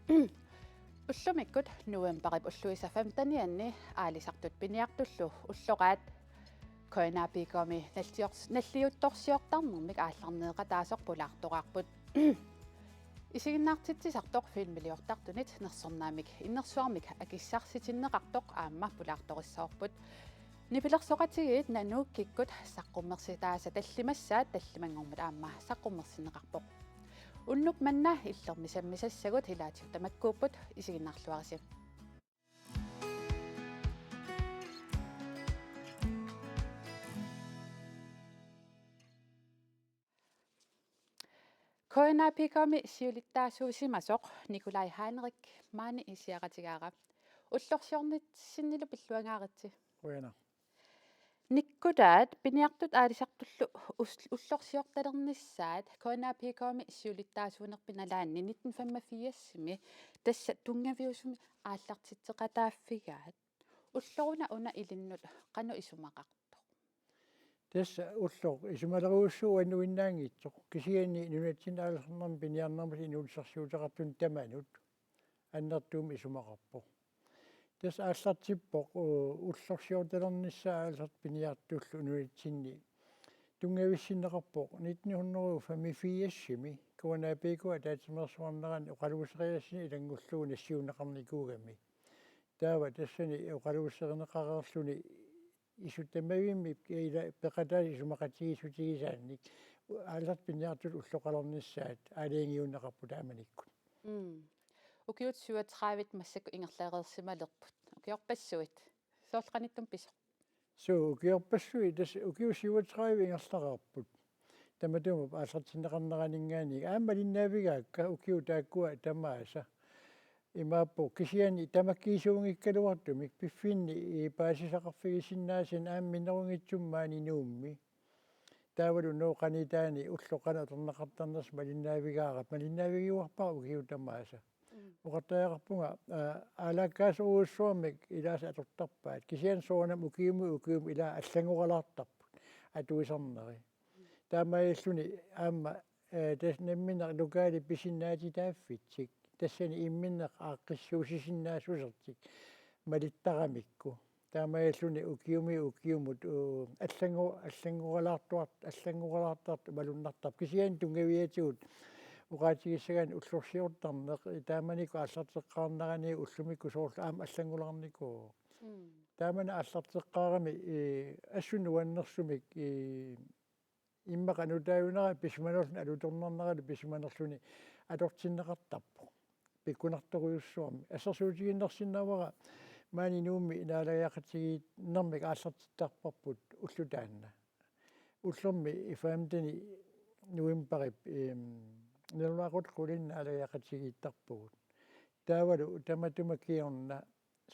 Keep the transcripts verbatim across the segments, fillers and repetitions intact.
Ullumikkut novembarip ulluisa femtenianni aalisartut piniartullu ulloraat K N A P K-mi nalliors-, nalliuttorsiortarnermik aallarneeqataasoq pulaartoraarput. Isiginnaartitsisartoq filmiliortartunit nersornaammik innersuarmik akissarsitinneqartoq aamma pulaartorissavarput. Nipilersoqatigiit Nanuukikkut saqqummersitaasa tallimassaat tallimanngormat aamma saqqummersinneqarpoq. Unnuk manna illermi sammisassagut ilaatigut tamakkuupput, isiginnaarluarisi. K N A P K-mi siulittaasuusimasoq Nikolaj Heinrich maani issiaqatigaara. Ullorsiornissinnilu pilluangaaritsi. Qujanaq. Nikkutaat piniartut aalisartullu us-, ullorsiortalernissaat K N A P K-mi siulittaasuunerpit nalaanni nitten femogfirsimi tassa tunngaviusumik aallartitseqataaffigaat. Ulloruna una ilinnut qanoq isumaqartoq? Tassa ulloq isumalerujussuuvoq annuinnaanngitsoq. Kisianni nunatsinni aalisarnermi piniarnermut inuussutissarsiuteqartunut tamanut annertuumik isumaqarpoq. Tassa aallartippoq, u-, ullorsiortalernissaa aalisartut piniartullu nunatsinni tunngavissinneqarpoq nitten hundrede og femogfirsimi K N A P K ataatsimeersuarnerani oqaluuseriassani ilanngullugu nassiunneqarnikuugami. Taava tassani oqaluuserineqareerluni isut tamavimmik ila peqataasut isumaqatigiissutigisaannik aalisartut piniartut ulloqalernissaat aalajangiunneqarput taamanikkut. Mm. Ukiut syvogtredive massakkut ingerlareersimalerput. Ukiorpassuit. Soorlu qanittumi pisoq? Suu, ukiorpassuit, tassa ukiut syvogtredive ingerlareerput. Tamatuma aallartinneqarneraninngaanniit aamma malinnaavigaakka ukiut taakkua tamaasa. Imaappoq kisianni tamakkiisuunngikkaluartumik piffinni i paasisaqarfigisinnaasanni aamma minnerunngitsumik maani Nuummi. Taavalu Nuup qanitaani ulloq qanoq atorneqartarnersoq malinnaavigaara, malinnaavigiuarpara ukiut tamaasa. Mm. Oqartariaqarpunga, aa, aalaakkaasorujussuarmik ilaasa atortarpaat. Kisianni soorunami ukiumi ukiumi ilaa allanngoralaartarput atuisarneri. Taamaalilluni aamma, ee, tassa nammineq lokali pisinnaatitaaffitsik. Tassani imminneq aaqqissuussisinnaassusertik malittaramikku. Taamaalilluni ukiumi ukiumut, uu, allanngo-, allanngoralaartuart-, allanngoralaartartut malunnartarput. Kisianni tunngaviatigut oqaatigissagaanni ullorsiortarneq, taamanikkut aallarteqqaarnerani ullumikkut soorlu aamma allanngulaarnikuuvoq. Mm. Taamani aallarteqqaarami, ee, assut nuannersumik, ee, immaqa nutaajuneralu pisimanerluni alutornarneralu pisimanerluni atortinneqartarpoq. Pikkunartorujussuarmik. Assersuutigiinnarsinnaavara maani Nuummi naalagiaqatigiinnermik aallartittarparput ulloq taanna. Ullormi femteni novembarip, eem, nalunaaqutaq qulinik naalagiaqatigiittarpugut. Taavalu tamatuma kingorna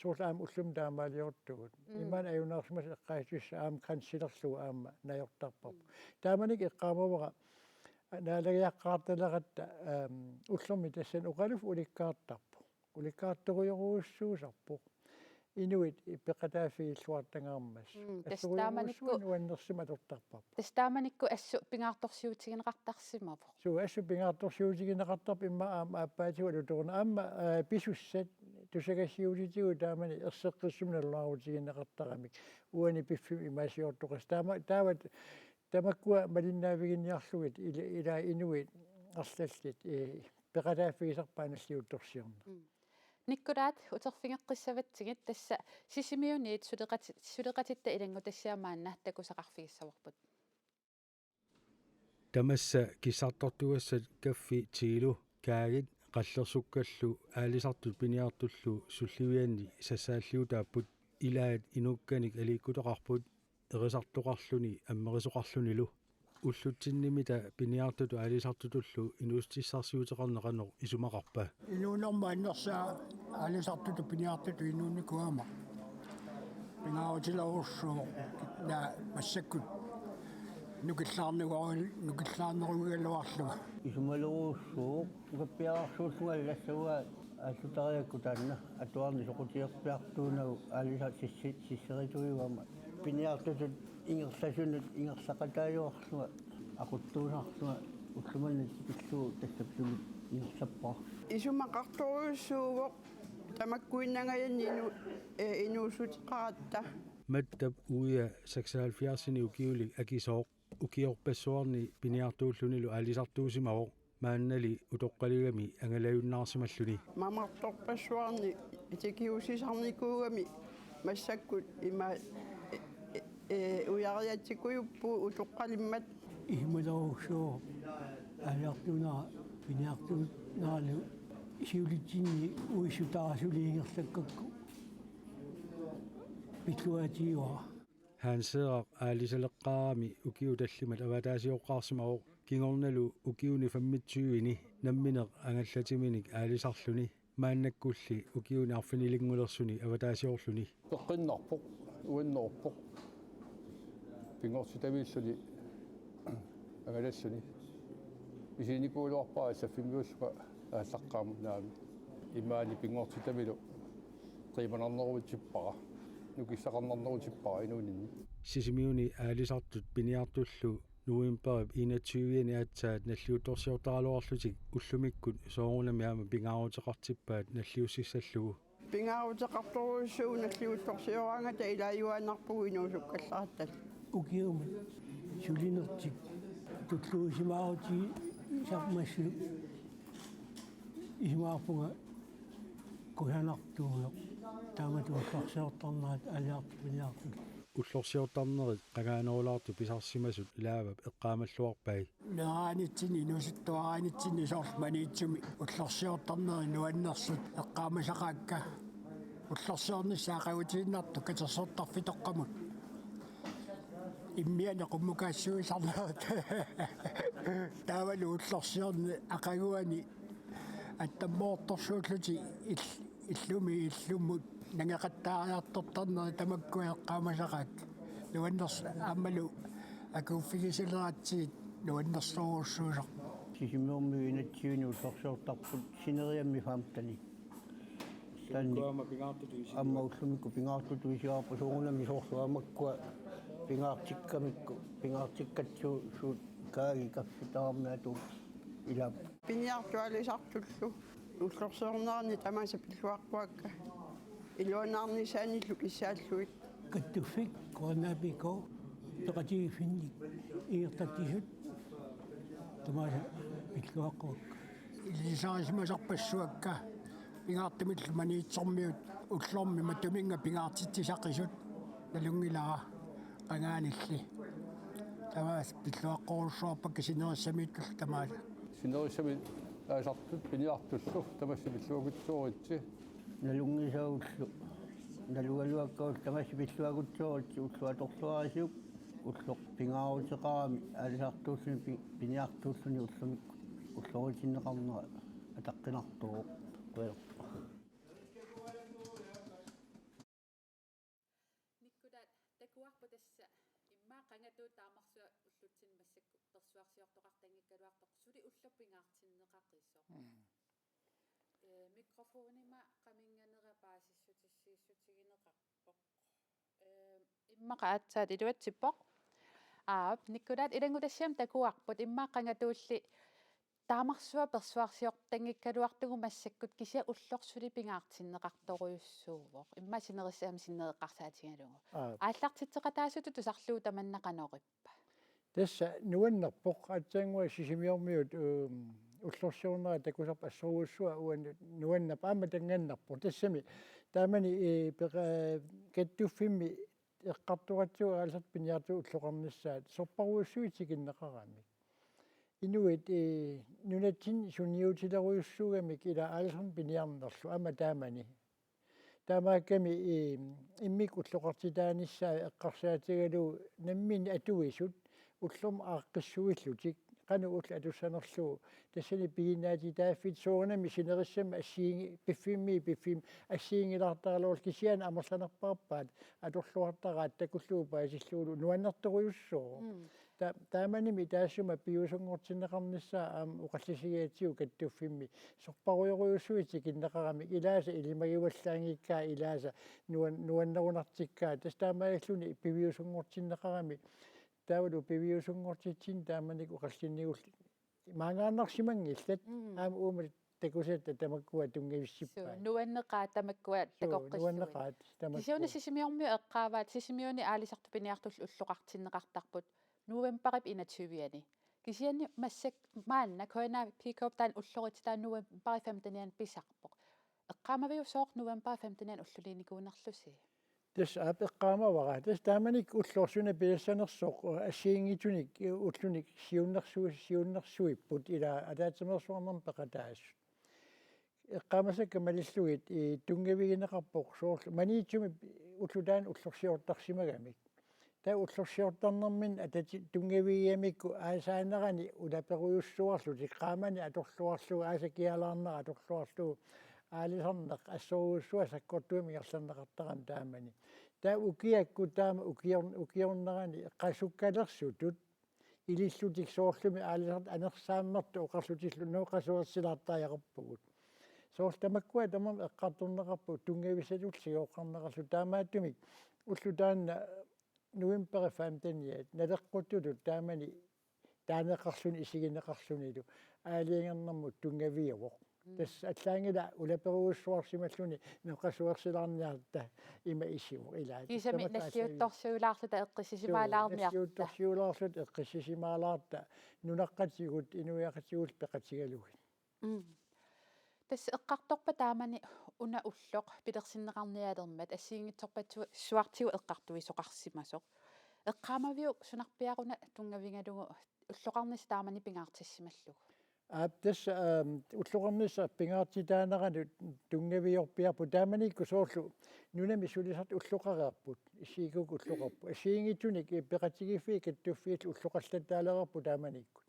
soorlu aamma ullumi taamaaliortugut. Mm. Imaanngitsoq ajunaarsimasoq eqqaasitsissaq aamma grænsilerlugu aamma najortarparput. Mm. Taamanikkut eqqaamavara naalagiaqqaartaleratta, eem, ullormi tassani oqaluffik ulikkaartarpoq. Ulikkaartorujorujussuusarpoq. Inuit peqataaffigilluartangaarmata. Mm, tassa taamanikkut assorujorujussuaq nuannersumik atortarparput. Tassa taamanikkut assut pingaartorsiutigineqartarsimavoq. Suu, assut pingaartorsiutigineqartarpoq immaqa aamma aappaatigut alutornera. Aamma, aa, pisussat tusagassiuutitigut taamani erseqqissumik nalunaarutigineqartaramik. Uani piffissami imaasiortoqassat. Taama, taava tamakkua malinnaaviginniarlugit ila, ila inuit arlallit, ee, peqataaffigisarpaat nalliuttorsiorneq. Mm. Nikkutaat, uterfigeqqissavatsigit, tassa Sisimiuniit suleqati-, suleqatitta ilanngutassiaq maanna takusaqarfigissavarput. Tamassa kissartortugassat kaffi Tiilu, kaagit qallersukkallu aalisartut piniartullu sullivianni sassaalliutaapput, ilaat inuukkanik aliikkuteqarput erisartoqarluni ammerisoqarlunilu. Ullutsinnimita piniartutut aalisartutullu inuussutissarsiuteqarneq qanoq isumaqarpa? Inuunerma annersaa aalisartutut piniartutut inuunikuugama. Pingaarutilerujussuuvoq, naa, massakkut nukillaarnerugaluar-, nukillaarnerugaluarlunga. Isumalerujussuuvoq, ukappiararsuullunga allassavaa aallutariakku taanna atuarneq soqutigerpiartuunagu aalisartut sissi-, sisserituugama. Piniartutut ingerlasunut ingerlaqataajuarlunga aquttuusarlunga ullumimut tikillugu tassapsumik Nersappaa. Isumaqartorujussuuvoq tamakkuinnangajanni inu-, ee, inuussuteqaratta. Mattap uia seksoghalvfjerdsini ukiulik akisooq ukiorpassuarni piniartuullunilu aalisartuusimavoq maannali utoqqaligami angalajunnaarsimalluni. Mamartorpassuarni tikiussisarnikuugami massakkut ima, ee, ee, ujariatsikujuppu utoqqalimmat. Isumaqartorujussuuvoq aalisartuunera piniartuuneralu siulitsinni uissutaasuli ingerlakkakku pilluaatigiuara. Hanseeraq aalisaleqqaarami ukiut tallimat avataasioqqaarsimavoq kingornalu ukiuni femogtyveni nammineq angallatiminik aalisarluni maannakkulli ukiuni arfinilinngulersuni avataasiorluni. Peqqinnarpoq, uannoorpoq. Pinngortitaviulluni angalalluni. Isiginikuugaluarpara saffimmiussuka aallaqqaammut naamik. Imaani pinngortitavilu qiimanarnerutsippara. Nukissaqarnarnerutsippara inuuninni. Sisimiuni aalisartut piniartullu novembarip enogtyve-ani aatsaat nalliuttorsiortaraluarlutik ullumikkut soorunami aamma pingaaruteqartippaat nalliussissallugu. Pingaaruteqartorujussuuvoq nalliuttorsioraangata ilaajuaannarpugut inuusukkallaratta. Ukiumut sulinertik tulluusimaarutigisarmassuk isumaqarpunga kusanartuuneq taamatut ullorsiortarnerat aalisartut piniartut. Ullorsiortarnerit qangaanerulaartut pisarsimasut Laavap eqqaamalluarpai. Meeraanitsinni inuusuttuaraanitsinni soorlu Maniitsumi ullorsiortarnerit nuannersut eqqaamasaqaakka. Ullorsiornissaq aqagutiinnartoq katersortarfitoqqamut. Immianik qummukaassuisarnerat. Taavalu ullorsiorneq aqaguani attammoortorsuullutik ill-, illumi illummut nangeqattaariartortarnerit tamakkua eqqaamasaqaakka. Nuannersoq aammalu akuuffigisileratsigit nuannersorujussuusarpoq. Sisimiormiut enogtyveni ullorsiortarput sineriammi femteni. Taanna. Aamma pingaartutut isi-. Aamma ullumikkut pingaartutut isigaarput soorunami soorlu aamma makkua pingaartikkamikku, pingaartikkatsigu suut kaagi kaffitaarmi atuupput ilaat. Piniartut aalisartullu ullorsiornerani tamaasa pilluaqquakka. Iluanaarnissaanillu kissaallugit. Kattuffik, Kuannaapiko, peqatigiiffinnik ingerlatsisut tamaasa pilluaqquakka. Ilisarisimasarpassuakka pingaartumillu Maniitsormiut ullormi matuminnga pingaartitsisaqisut nalunngilara qangaanilli. Tamaasa pilluaqqorujussuarpakka sinerissamiittullu tamaasa. Sinerissami aalisartut piniartullu tamassi pilluakutsooritsi. Nalunngisagullu nalugaluakkaullu tamassi pilluakutsooritsi ulloq atorluarisiuk ulloq pingaaruteqarami aalisartuulluni pi-, piniartuulluni ullumikkut ulloritinneqarnera ataqqinartuuvoq. Qujanarpoq. Nikkulaat, takuarput tassa immaqa qangatut taamarsuaq ullutsinni massakkut persuarsiortoqartanngikkaluartoq suli ulloq pingaartinneqaqisoq. Mm. Ee, mikrofonimut qaminnganera paasissutissiissutigineqarpoq. Ee, immaqa aatsaat iluatsippoq. Aap, Nikkulaat, ilanngutassiami takuarput immaqa qangatulli taamarsuaq persuarsiortanngikkaluartugut massakkut kisianni ulloq suli pingaartinneqartorujussuuvoq. Immaqa sinerissami sinnereqqarsaatigalugu. Aap. Aallartitseqataasutut tusarlugu tamanna qanoq ippa? Tassa nuannerpoq aatsaannguaq Sisimiormiut, um, ullorsiornera takusarput assorujussuaq uannut nuannerpoq aamma tanngannerpoq. Tassami taamani, ee, peqa-, kattuffimmi eqqartoratsigu aalisartut piniartut ulloqarnissaat sorparujussuit tikinneqaramik. Inuit, ee, nunatsinni sunniutilerujussuugamik ila aalisarneq piniarnerlu aamma taamani. Taamaakkami, ee, immikkut ulloqartitaanissaat eqqarsaatigalugu namminneq atuisut ullormut aaqqissuillutik qanoq ulloq atussanerlugu tassani piginnaatitaaffik soorunami sinerissami assigiinngi-, piffimmi piffimmi assigiinngilaartaraluarlutik kisianni amerlanerpaarpaat atorluartaraat takullugu paasillugulu nuannertorujussuuvoq. Mm. Ta-, taamanimi taassuma piviusunngortinneqarnissaa aamma oqallisigigatsigu kattuffimmi sorparujorujussuit tikinneqaramik ilaasa ilimagivallaanngikkaat ilaasa nuan-, nuannerunartikkaat tassa taamaalilluni piviusunngortinneqarami taavalu piviusunngortitsinni taamanikkut oqallinnigulli maangaannarsimanngillat. Mm. Aamma uuma takusatta tamakkua tunngavissippaat. Suu, nuanneqaat tamakkua. Suu, takoqqissuit. Nuanneqaat tamakkua. Kisianni Sisimiormiut eqqaavaat, Sisimiuni aalisartut piniartullu ulloqartinneqartarput novembarip enogtyve-ani. Kisianni massakkut maanna K N A P K-p taanna ulloriaatsit taanna novembarip femten-ianni pisarpoq. Eqqaamaviuk sooq novembarip femten-ianni ulluliinikuunerlusi? Tassa aap eqqaamavara. Tassa taamanikkut ullorsuaq pilersanersoq assigiinngitsunik ullunik siunnersu-, siunnersuipput ila ataatsimeersuarnermi peqataasut. Eqqaamasakka malillugit, ii, tunngavigineqarpoq soorlu Maniitsumi ulloq taanna ullorsiortarsimagamik. Taava ullorsiortarnerminni atati-, tunngavigigamikku aasaanerani ulaperujussuarlutik qaamani atorluarlugu, aasakialaarnera atorluarlugu, aalisarneq assorujussuaq sakkortuumik ingerlanneqartarami taamani. Taava ukiakkut taama ukior-, ukiornerani qasukkalersutut ilillutik soorlumi aalisartut anersaammertut oqarlutillu: Nuu, qasuersilaartariaqarpugut. Soorlu tamakkua tamarmik eqqartorneqarput tunngavissatut siooqqarneqarlutik, taamaattumik ulloq taanna novembarip femten-iat naleqquttutut taamani taaneqarluni isigineqarlunilu aalajangernermut tunngaviuvoq. Mm. Tassa allaanngilaq ulaperujussuarsimalluni, nuu, qasuersilaarniarta ima isivoq ilaa. Kiisami tamakku nalliuttorsiulaarluta eqqissisimaalaarniarta. Suu, nalliuttorsiulaarluta eqqissisimaalaarta nunaqqatigut inuiaqatigut peqatigalugit. Mm. Tassa eqqartorpat taamani una ulloq pilersinneqarnialermat assigiinngitsorpassuartigut eqqartuisoqarsimasoq. Eqqaamaviuk sunarpiaq una tunngavigalugu ulloqarnissaq taamani pingaartissimallugu? Aap, tassa, aam, ulloqarnissaq pingaartitaanerani tunngaviorpiarput taamanikkut soorlu nunami sulisartut ulloqareerput, issiikkukkut ulloqarput. Assigiinngitsunik peqatigiiffiit kattuffiillu ulloqallattaalereerput taamanikkut.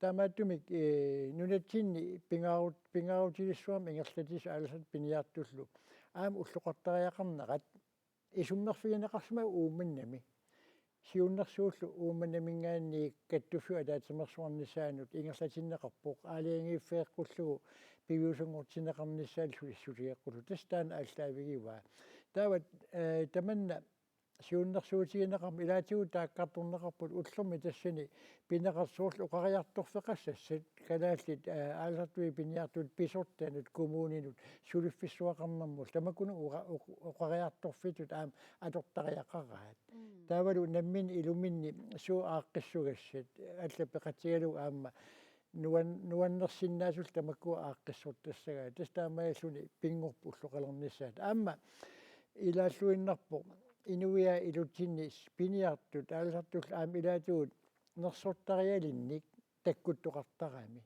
Taamaattumik, ee, nunatsinni pingaarut-, pingaarutilissuarmik ingerlatissat aalisartut piniartullu aamma ulloqartariaqarnerat isummerfigineqarsimavoq Uummannami. Siunnersuullu Uummannaminngaanniit kattuffiup ataatsimeersuarnissaanut ingerlatinneqarpoq, aalajangiiffeeqqullugu piviusunngortinneqarnissaanut sulissuteqqullugu. Tassa taanna aallaavigivaa. Taava, ee, tamanna siunnersuutigineqarmat ilaatigut taakkartorneqarput ullormi tassani pineqartoq soorlu oqariartorfeqassassat kalaallit, ee, aalisartui piniartut pisortanut, kommuninut, suliffissuaqarnermullu, tamakkununnga oqa-, oq-, oqariartorfittut aamma atortariaqaraat. Mm. Taavalu namminneq iluminni suut aaqqissugassat, allat peqatigalugit aamma nuan-, nuannersinnaasullu tamakkua aaqqissortassagaat. Tassa taamaalilluni pinngorpoq ulloqalernissaat. Aamma ilaalluinnarpoq inuiaat ilutsinni piniartut aalisartullu aamma ilaatigut nersortarialinnik takkuttoqartarami.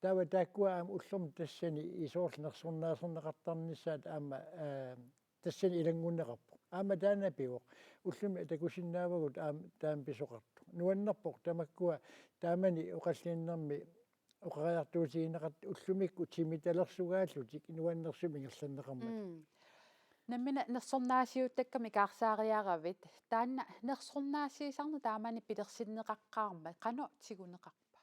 Taava taakkua aamma ullormi tassani soorlu nersornaaserneqartarnissaat aamma, ee, tassani ilanngunneqarpoq. Aamma taanna pivoq. Ullumi takusinnaavagut aamma taama pisoqartoq. Nuannerpoq tamakkua taamani oqallinnermi oqariartuutigineqartut ullumikkut timitalersugaallutik nuannersumik ingerlanneqarmata. Mm. Nammineq nersornaasiuttakkamik ikaarsaariaravit, taanna nersornaasiisarneq taamani pilersinneqaqqaarmat qanoq tiguneqarpa?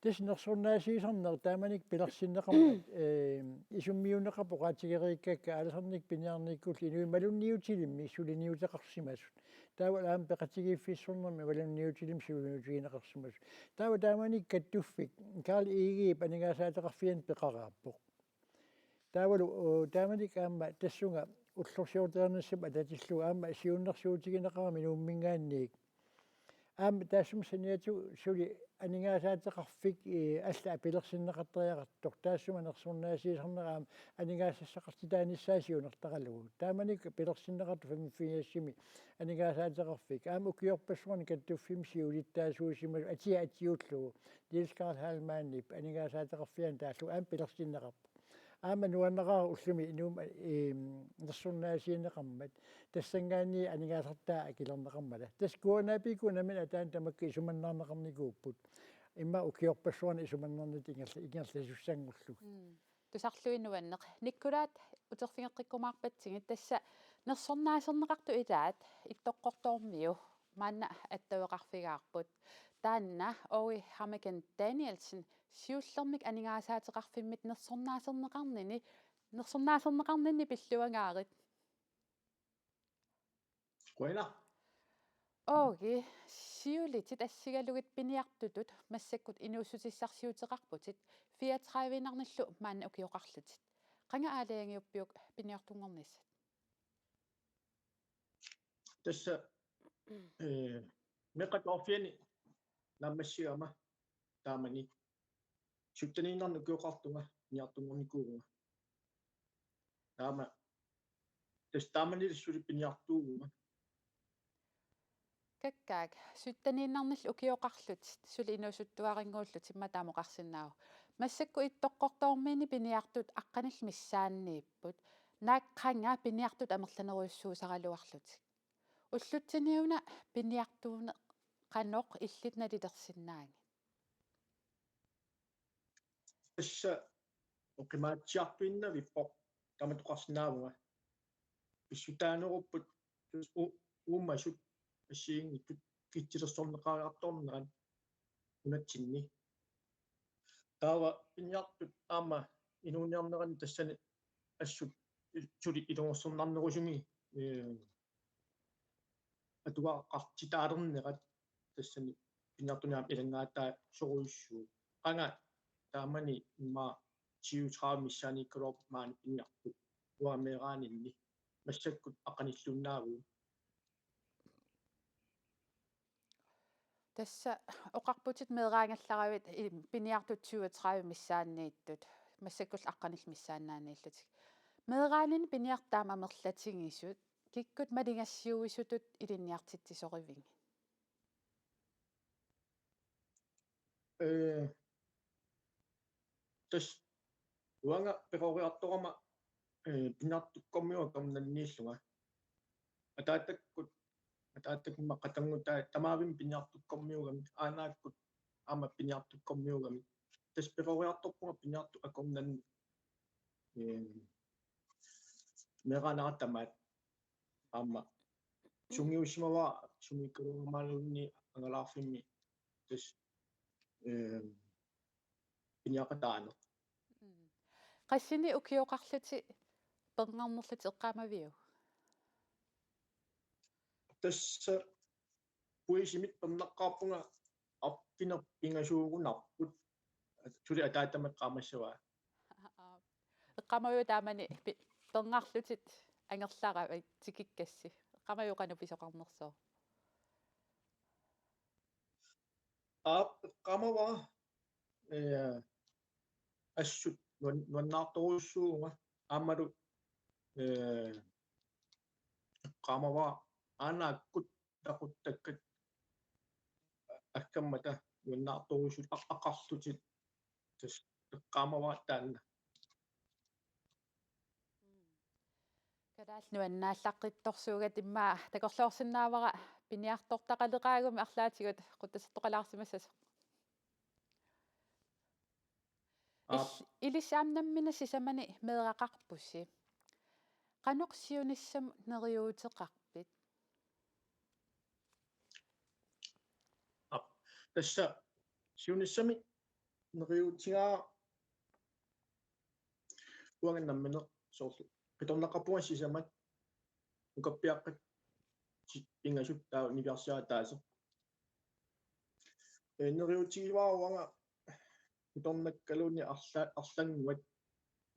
Tassa nersornaasiisarneq taamanikkut pilersinneqarmat, ee, isummiunneqarpoq oqaatigereerikkakka aalisarnikkut piniarnikkullu inuit malunniutilimmik suliniuteqarsimasut. Taava aamma peqatigiiffissornermi malunniutilimmik suliniutigineqarsimasut. Taava taamanikkut kattuffik Karl Egedep aningaasaateqarfiani peqareerpoq. Taavalu, oo, taamanikkut aamma tassunga ullorsiortarinissamut atatillugu aamma siunnersuutigineqarami Nuumminngaanniit. Aamma taassuma saniatigut suli aningaasaateqarfik, ee, allat pilersinneqartariaqartoq, taassuma nersornaasiisarnera aamma aningaasassaqartitaanissaa siunertaralugu. Taamanikkut pilersinneqartoq femogfirsimi aningaasaateqarfik. Aamma ukiorpassuarni kattuffimmi siulittaasuusimasoq atia atiullugu Niels Karl Heilmannip aningaasaateqarfiani taallugu aamma pilersinneqarpoq. Aamma nuanneqaaq ullumi Nuummi, eem, nersornaasiineqarmat. Tassanngaanniit aningaasartaa akilerneqarmata. Tassa K N A P K nammineq ataani tamakku isumannarneqarnikuupput. Immaqa ukiorpassuarni isumannarnittut ingerla-, ingerlasussanngorlugit. Mm. Tusarluinnaq nuanneq. Nikkulaat, uterfigeqqikkumaarpatsigit, tassa nersornaaserneqartut ilaat Ittoqqortoormiu maanna attaveqarfigaarput. Taanna Ovi Hammeken Danielsen siullermik aningaasaateqarfimmit nersornaaserneqarnini, nersornaaserneqarninni pilluangaarit. Qujanaq. Aage, siulitit assigalugit piniartutut massakkut inuussutissarsiuteqarputit fireogtredive-innarnillu maanna ukioqarlutit. Qanga aalajangiuppiuk piniartunngornissat? Tassa, eh, meeqqat atuarfianni naammassigama taamani sytteniinnarnik ukioqartunga piniartunngornikuuvunga. Taama, tassa taamani suli piniartuuvunga. Kakkaak, sytteniinnarnillu ukioqarlutit suli inuusuttuarinngullutit, immaqa taama oqarsinnaavoq. Massakkut Ittoqqortoormiini piniartut aqqanillit missaanniipput. Naak qanga piniartut amerlanerujussuusaraluarlutik? Ullutsiniuna piniartuuneq qanoq illit nalilersinnaagit? Tassa oqimaatsiartuinnavippoq, taamatut oqarsinnaavunga. Pissutaanerupput, tassa u-, uumasut assigiinngitsut kitsilersorneqariartornerat nunatsinni. Taava piniartut aamma inuuniarnerani tassani assut il-, suli ilungersornarnerusumik, eh, atugaqartitaalernerat tassani piniartunik aamma ilanngaataasorujussuuvoq. Qanga taamani immaqa tyve tredive missaanniikkaluarput maani piniartut uanga meeraaninni, massakkut aqqanilluinnaavugut. Tassa oqarputit meeraagallaravit i-, piniartut tyve tredive missaanniittut, massakkullu aqqanillit missaannaanniillutik. Meeraaninni piniartut taama amerlatigisut, kikkut maligassiuisutut ilinniartitsisorivigit? Eh, tassa uanga peroriartorama, eh, piniartukkormiut akornanniillunga. Ataatakkut, ataatakkut immaqa qatanngutai tamaavimmik piniartukkormiuugamik, aanaakkut aamma piniartukkormiuugamik. Tassa peroriartorpunga piniartut akornanni, eh, meeraanera tamaat. Aamma sungiussimavara sumiikkaluarumaaluunniit angalaarfimmi tassa, eh, piniaqataaneq. Mm. Qassinik ukioqarlutit pernarnerlutit eqqaamaviuk? Tassa puisimik pernaqqaarpunga, arfineq-pingasuugunarput. Suli ataatama eqqaamassavaa. Aap. Eqqaamaviuk taamani pi-, pernarlutit angerlaravit tikikkassi? Eqqaamaviuk qanoq pisoqarnersoq? Aap, eqqaamavara, eh, assut nuan-, nuannaartorujussuuvunga aammalu, eh, eqqaamavara aanaakkut taquttakkat aggammata nuannaartorujussuit aq-, aqarlutit, tassa eqqaamavara taanna. Kalaallit nuannaallaqqittorsuugatta, immaqa takorloorsinnaavara piniartortaqaleqaagummi arlaatigut qutsasertoqalaarsimassasoq. Aap. Il-, ilissi aamma nammineq sisamani meeraqarpusi. Qanoq siunissamut neriuuteqarpit? Aap. Tassa siunissami neriuutigaara uanga nammineq soorlu qitornaqarpunga sisamat, nukappiaqqat si-, pingasut taava niviarsiaritaaseq. Eh, neriuutigivara uanga qitornakkaluunniit arla-, arlannguat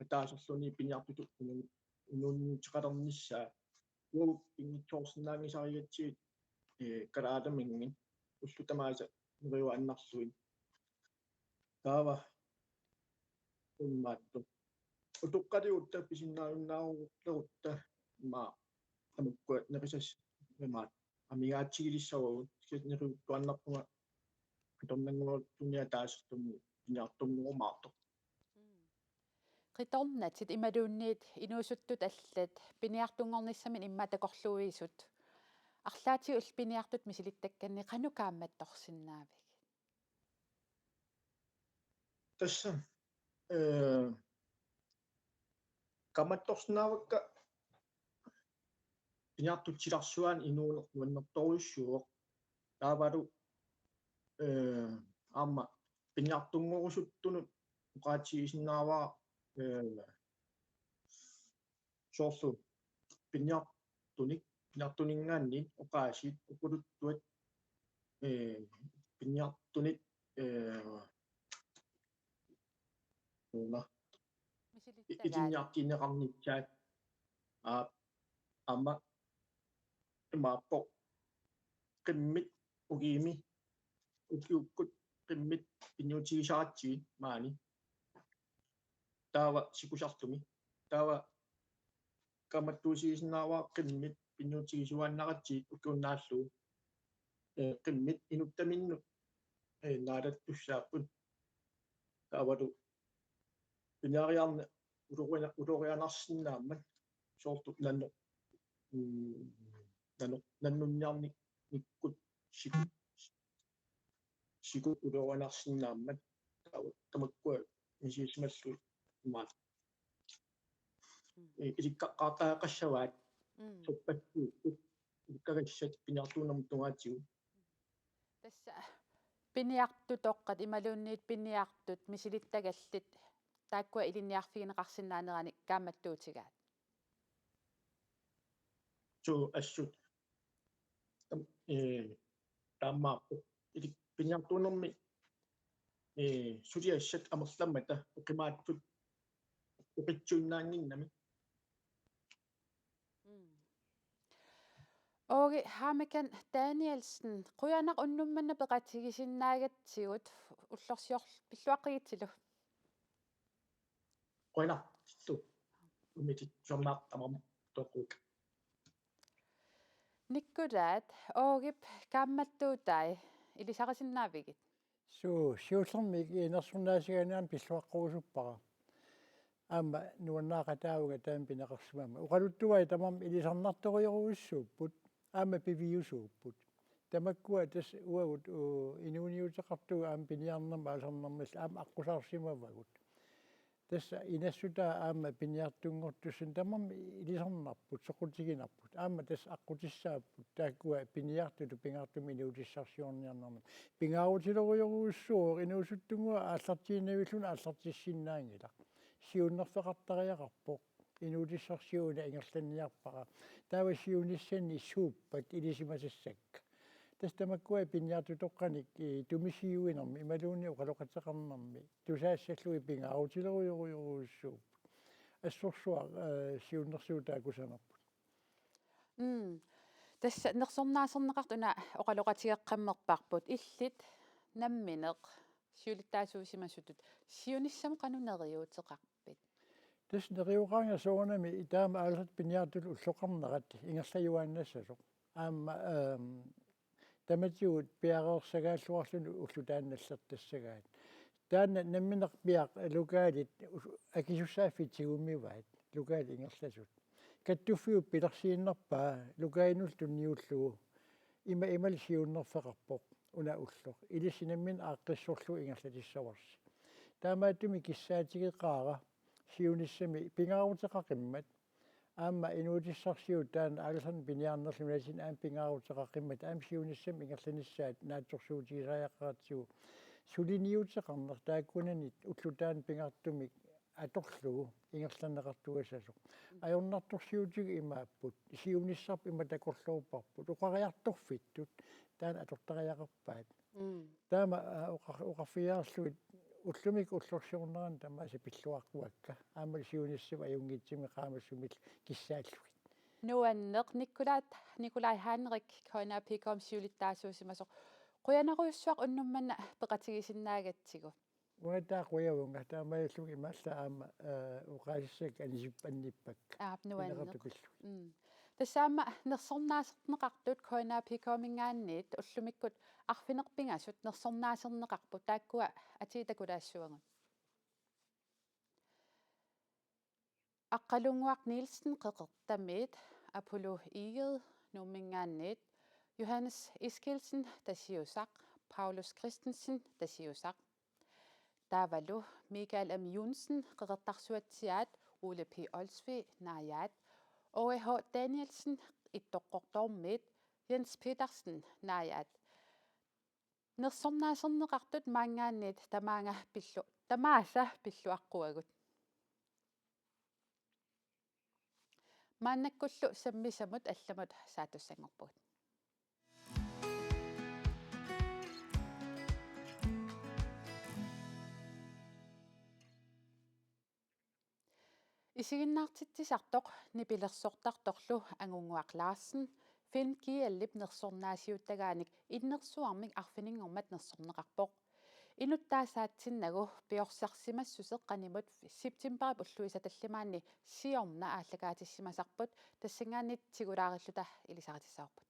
ataaserluunniit piniartutut inu-, inuuniuteqalernissaa. Uagut pinngitsoorsinnaanngisarigatsigit, eh, kalaaliminnit ullut tamaasa neriuaannarlugit. Taava imaattoq utoqqaliuutta pisinnaajunnaarutta, immaqa tamakku nerisas imaat amigaatigilissavagut, kisianni neriuttuaannarpunga qitornannguartuuniit ataaserluunniit piniartunngorumaartoq. Mm. Qitornatit imaluunniit inuusuttut allat piniartunngornissaminnik immaqa takorluuisut. Arlaatigut piniartutut misilittakkanni qanoq kaammattorsinnaavigit? Tassa, eh, kaammattorsinnaavakka piniartut silarsuaanni inuuneq nuannertorujussuuvoq. Taavalu, eh, aamma piniartunngorusuttunut oqaatigisinnaavara, eh, soorlu piniartunik piniartuninngaanniit oqaasiit oqaluttuat, ee, piniartunit, ee, una Misilittagaat. Ilinniartinneqarnissaat, aa, aamma imaappoq qimmit ukiumi ukiukkut qimmit pinniutigisaratsigit maani. Taava sikusartumi. Taava kaammattuusiisinnaavara qimmit pinniutigisuaannaratsigit ukiunnaallugu. Ee, qimmit inuttaminnut, ee, naalattussaapput. Taavalu piniariarneq uloriana-, ulorianarsinnaammat soorlu nanu-, mm, nanu-, nannunniarnikkut siku-, sikut ulorianarsinnaammat taava tamakkua misigisimallugit imaat. Mm. Ee, ilikkaqqaartariaqassavaat. Mm. Suppassuupput ilikkagassat piniartuunermut tungaatigut. Tassa piniartutoqqat imaluunniit piniartut misilittagallit taakkua ilinniarfigineqarsinnaaneranik kaammattuutigaat. Suu, assut. Tam-, ee, taamaappoq. Ilik-, piniartuunermi, ee, suliassat amerlammata oqimaatsut oqitsuinnaannginnami. Mm. Aage Hamekan Danielsen, qujanaq unnuk manna peqatigisinnaagatsigut, ullorsiorl-, pilluaqqigitsilu. Qujanarlu. Umitit sornaartamam toquk. Nikkulaat, Aagep kaammattuutai, ilisarisinnaavigit? Suu, siullermik inersornaasigaanni aamma pilluaqqurusuppara. Aamma nuannaaqataavunga taama pineqarsimammat. Oqaluttuai tamarmik ilisarnartorujorujussuupput, aamma piviusuupput. Tamakkua tassa uagut, uu, inuuniuteqartugut aamma piniarnermik aalisarnermillu aamma aqqusaarsimavagut. Tassa inassutaa aamma piniartunngortussanik tamarmik ilisarnarput, soqutiginarput. Aamma tassa aqqutissaapput taakkua piniartutut pingaartumik inuutissarsiorniarnermut. Pingaarutilerujorujussuuvoq, inuusuttunnguaq aallartiinnavilluni aallartissinnaanngilaq. Siunnerfeqartariaqarpoq. Inuutissarsiuuna ingerlanniarpara. Taava siunissani suuppat ilisimasassakka. Tassa tamakkua piniartutoqqanik, ee, tumisiuinermi imaluunniit oqaloqateqarnermi tusaassallugit pingaarutilerujorujorujussuupput. Assorsuaq, ee, siunnersuutaa kusanarput. Mm. Tassa nersornaaserneqartut una oqaloqatigeqqammerparput, illit nammineq siulittaasuusimasutut siunissami qanoq neriuuteqarpit? Tassa neriuqaanga soorunami taama aalisartut piniartutut ulloqarnerat ingerlajuaannassasoq. Aamma, ehm, tamatigut piareersagaalluarluni ulloq taanna nallertassagaat. Taanna nammineq piaq lokalit us-, akisussaaffik tigummivaat, lokalit ingerlasut. Kattuffiup pilersiinnarpaa lokalinullu tunniullugu ima imalu siunnerfeqarpoq una ulloq. Ilissi nammineq aaqqissorlugu ingerlatissavarsi. Taamaattumik kissaatigeqaara siunissami pingaaruteqaqimmat. Aamma inuutissarsiut taanna aalisarneq piniarnerlu nunatsinni aamma pingaaruteqaqimmat aamma siunissami ingerlanissaat naatsorsuutigisariaqaratsigu suliniuteqarneq taakkunani ulloq taanna pingaartumik atorlugu ingerlanneqartugassasoq. Ajornartorsiutigut imaapput, siunissarput ima takorloorparput, oqariartorfittut taanna atortariaqarpaat. Mm. Taama, aa, oqar-, oqarfigiarlugit ullumikkut ullorsiornerani tamaasa pilluaqquakka. Aammalu siunissami ajunngitsumik qaammatit sumillu kissaallugit. Nuanneq. Nikolai, Nikolai Heinrich, K N A P K-mi siulittaasuusimasoq. Qujanarujussuaq unnuk manna peqatigisinnaagatsigu. Uangattaaq qujavunga, taamaalillunga imaallaat aamma, ee, oqaasissakka anisip-, annippakka. Aap, nuanneq. Pineqartut pillugit. Mm. Tassa aamma nersornaaserneqartut K N A P K-minngaanniit ullumikkut arfineq-pingasut nersornaaserneqarput, taakkua atii takulaassavagut. Aqqalunnguaq Nielsen Qeqertamiit, Apollo Egede Nuumminngaanniit, Johannes Eskildsen Tasiusaq, Paulus Christensen Tasiusaq. Taavalu Michael M. Joensen Qeqertarsuatsiaat, Ole P. Olsvig Naajaat, Aage H. Danielsen Ittoqqortoormiit, Jens Petersen Naajaat. Nersornaaserneqartut maanngaanniit tamaanga pillu-, tamaasa pilluaqquagut. Maannakkullu sammisamut allamut saattussanngorpugut. Isiginnaartitsisartoq nipilersortartorlu Angunnguaq Larsen, Finn Kielip nersornaasiuttagaanik innersuarmik arfininngormat nersorneqarpoq. Inuttaasaatsinnagu piorsarsimassuseq qanimut septemberip ulluisa tallimaanni siorna aallakaatissimasarput, tassanngaanniit tigulaarilluta ilisaritissavarput.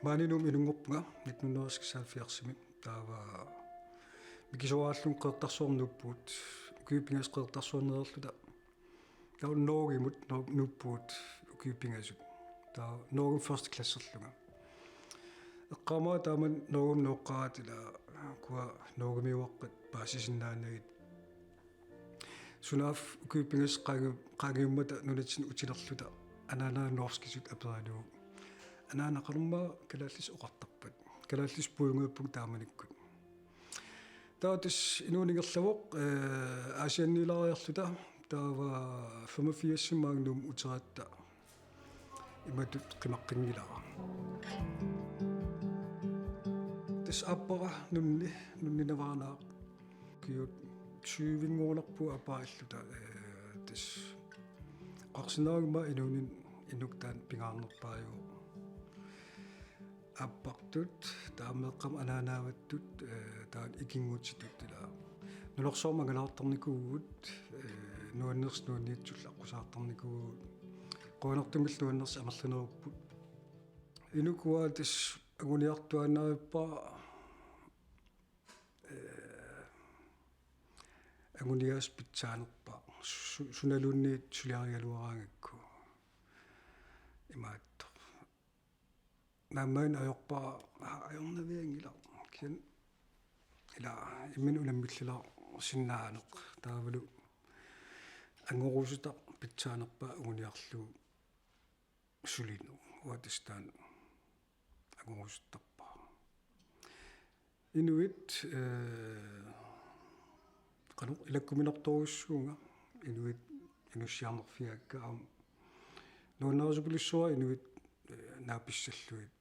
Maani Nuummi inunngorpunga nitten hundrede og seksoghalvfjerdsimi. Taava mikisuaraallunga Qeqertarsuarmi nuuppugut, ukiut pingasut Qeqertarsuarneerluta. Taava Norgemut nuu-, nuuppugut ukiut pingasut. Taava Norgemi første klasserlunga. Eqqaamavara taama Norgemut nooqqaaratta ila ukua Norgemiuaqqat paasisinnaanagit. Sunaaffa ukiut pingasut qaangiu-, qaangiummata nunatsinni utilerluta anaanaga norskisut aperalugu: Anaana, qanormaa kalaallisut oqartarpat? Kalaallisut puigoriarpunga taamanikkut. Taava tassa inuuneq ingerlavoq, eh, Aasianniilaariarluta, taava femogfirsimi maanga Nuummut uteriaratta imatut qimaqqinngilanga. Tassa aappara nunni, nunni Navaranaaq. Ukiut tyvenngornerput aappara illuta, eh, tassa oqarsinnaavunga inuuninni inuk taanna pingaarnerpaajuvoq. Aappartut, taava meeqqamut anaanaavattut, eh, taava ikinngutitut ila. Nunarsuarmi angalaartarnikuuvugut, eh, nuannersut nuanniitsullu aqqusaartarnikuuvugut. Qujanartumillu nuannersut amerlanerupput. Inuk uanga tassa anguniartuaannarpara, eh, anguniagassaq pitsaanerpaaq. Su-, sunaluunniit suliarigaluaraangakku. Imaattoq. Naammaginnaq ajorpara, aa, ajornavianngilaq. Kisianni ila imminut unammillilaarsinnaaneq. Taavalu angorusutaq pitsaanerpaaq anguniarlugu sulineq. Uanga tassa taanna angorusuttarpara. Inuit, eh, qanoq ilakkuminartorujussuuvunga, inuit inussiarnerfigaakka aamma. Nuannarisorujussuuara inuit, eh, naapissallugit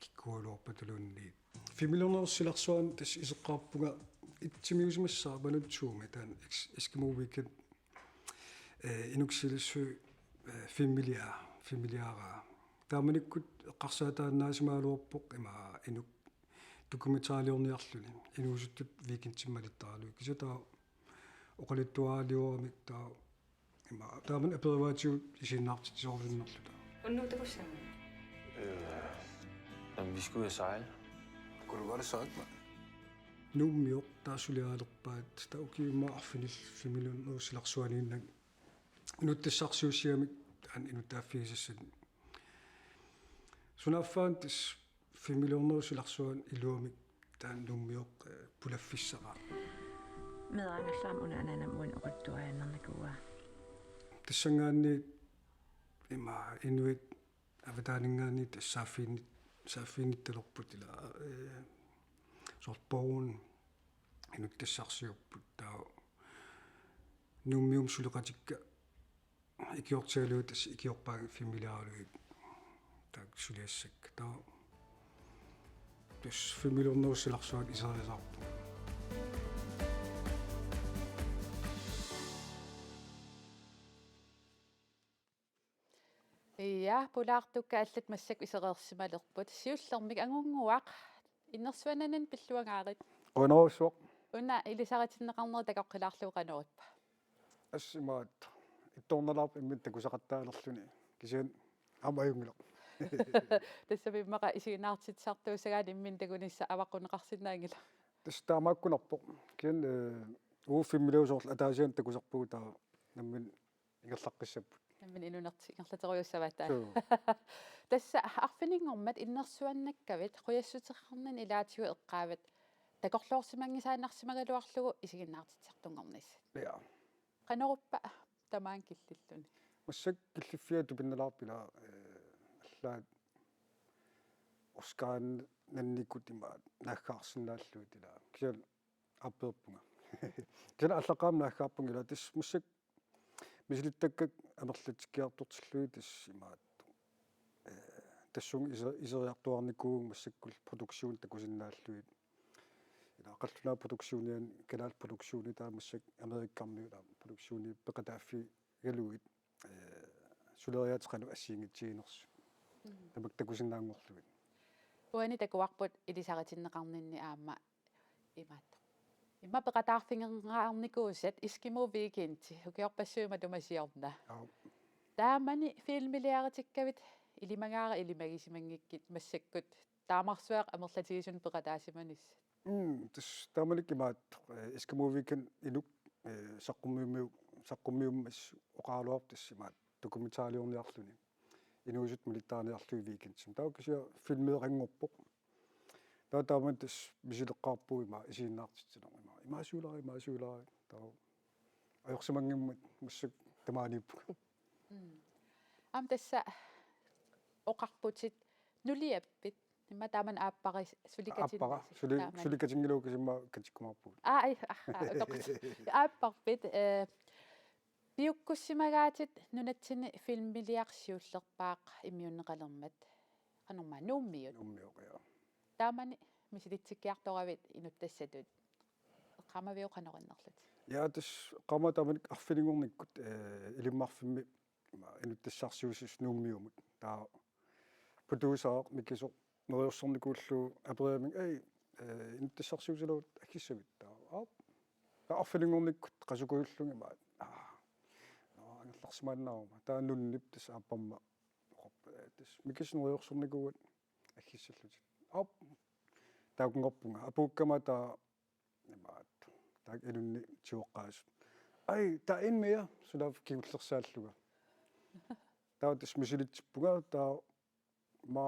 kikkuugaluarpataluunniit. Filmiliornerup silarsuani tassa iseqqaarpunga itsimiusimassaaq Manutsuumi taanna Ex-, Eskimo Weekend, eh, inuk silassuit, eh, filmiliaa-, filmiliaraa. Taamanikkut eqqarsaataannaasimagaluarpoq ima inuk dokumentariliorniarluni inuusuttut weekendimi malittaralugit. Kisianni taava oqaluttuaraliuramik taava ima taamani aperivaatigut isiginnaartitsisorusunnerluta. Unnuup takussaanga? Øh, jamen, vi skal ud og sejle. Kunne du godt have sagt, mand? Nuummioq taava suliarilerpaat, taava ukiumut arfinillit filmiliornerup silarsuaniinnaq inuttassarsiussigamik taanna inuttaaffigisassat. Sunaaffa tassa filmiliornerup silarsuani iluamik taanna Nuummioq, eh, pulaffissaqaaq. Meeraangallaam una anaanama uani oqaluttuariaannarnikuuaa. Tassanngaanniit ima inuit avataaninngaanniit tassa saaffiginnit-, saaffiginnittalerput ila, eh, soorlu Borgen inuttassarsiorput, taava Nuummiumi suleqatikka ikiortigalugit tassa ikiorpaat filmiliaralugit taakku suliassakka. Taava tassa filmiliornerup silarsuani iseriasaarpunga. Ja, pulaartukka allat massakkut isereersimalerput. Siullermik Angunnguaq, innersuunnarnani pilluangaarit. Qujanarsuaq. Una ilisaritinneqarneri takoqqilaarlugu qanoq ippa? Assut imaattoq. Ittoornalaarpoq imminut takusaqattaalerluni. Kisianni aamma ajunngilaq. Tassami immaqa isiginnaartitsisartuussagaanni imminut takunissaq avaqqunneqarsinnaanngilaq. Tassa taamaakkunarpoq. Kisianni, eh, uagut filmiliorneq soorlu ataasiaannaq takusarpugut, taava nammineq ingerlaqqissapput. Nammineq inuunertik ingerlaterujussavaat taava. Suu. Tassa arfininngormat innersuunnakkavit qujassuteqarninni ilaatigut eqqaavat takorloorsimanngisaannarsimagaluarlugu isiginnaartitsisartunngornissat. Ja. Qanoq ippa tamaanga killilluni? Massakkut killiffiat tupinnalaarput ila, eh, allaat Oscarinannikut ima naaggaarsinnaallugit ila. Kisianni aappeerpunga. Kisianni aallaqqaammut naaggaarpunga ila, tassa massakkut misilittakkat amerlatsikkiartortillugit tassa imaattoq. Ee, tassunga ise-, iseriartuaarnikuuvugut massakkut produktioni takusinnaallugit. Ila qallunaat produktioniani, kalaallit produktioni taava massakkut Amerikkarmiut aamma produktioni peqataaffigalugit, ee, suleriaaseq qanoq assigiinngitsiginersut. Mm. Tamakku takusinnaanngorlugit. Uani takuarput ilisaritinneqarninni aamma imaattoq. Immaqa peqataaffigeqqaarnikuusat Eskimo Weekend, ukiorpassuit matuma siorna. Aap. Taamani filmiliaritikkavit ilimagaara ilimagisimanngikkuit massakkut taamarsuaq amerlatigisumik peqataasimanissat. Mm, tassa taamanikkut imaattoq, ee, Eskimo Weekend inuk, ee, saqqummiummiu-, saqqummiummat oqaraluarpoq tassa imaattoq dokumentariliorniarluni. Inuusuttut milittaarniarlugit weekendimi. Taava kisianni filmeeqanngorpoq. Taava taamani tassa misileqqaarpugut ima isiginnaartitsineq ima. Imaasiulaarigit, imaasiulaarigit. Taava ajorsimanngimmat massakkut tamaaniippugut. Mm. Aamma tassa oqarputit nuliappit. Immaqa taamani aappara suli katinni. Aappara, suli, taamani. Suli katinngilagut kisianni aamma katikkumaarpugut. Aa, ai, aha, utoqqatit. Aapparpit, ee, piukkussimagaatit nunatsinni filmiliaq siullerpaaq immiunneqalermat. Qanormaa Nuummiut. Nuummiut, ja. Taamani misilitsikkiartoravit inuttassatut. Eqqaamaviuk qanoq innerlutit? Ja, tassa eqqaamavara taamani arfininngornikkut, ee, Ilimmarfimmi inuttassarsiuussisut Nuummiumut. Taava producer Mikisoq neriorsornikuullugu aperiarami: "Ei, ee, inuttassarsiutilaarluta aggissavit?" Taava, aap. Taava arfininngornikkut qasukujullugit imaattoq. Aa. Nå, angerlarsimaannaaruma. Taava nunnip tassa aappama oqarpoq: "Ee, tassa Mikisoq neriorsornikuuat aggissallutit." Aap. Taakkunngorpunga. Apuukkama taava imaattoq. Taakku inunnik tigoqqaasut: "Ej, der er en mere." Sunaaffa kingullersaallunga. Taava tassa misilitsippunga, taava aamma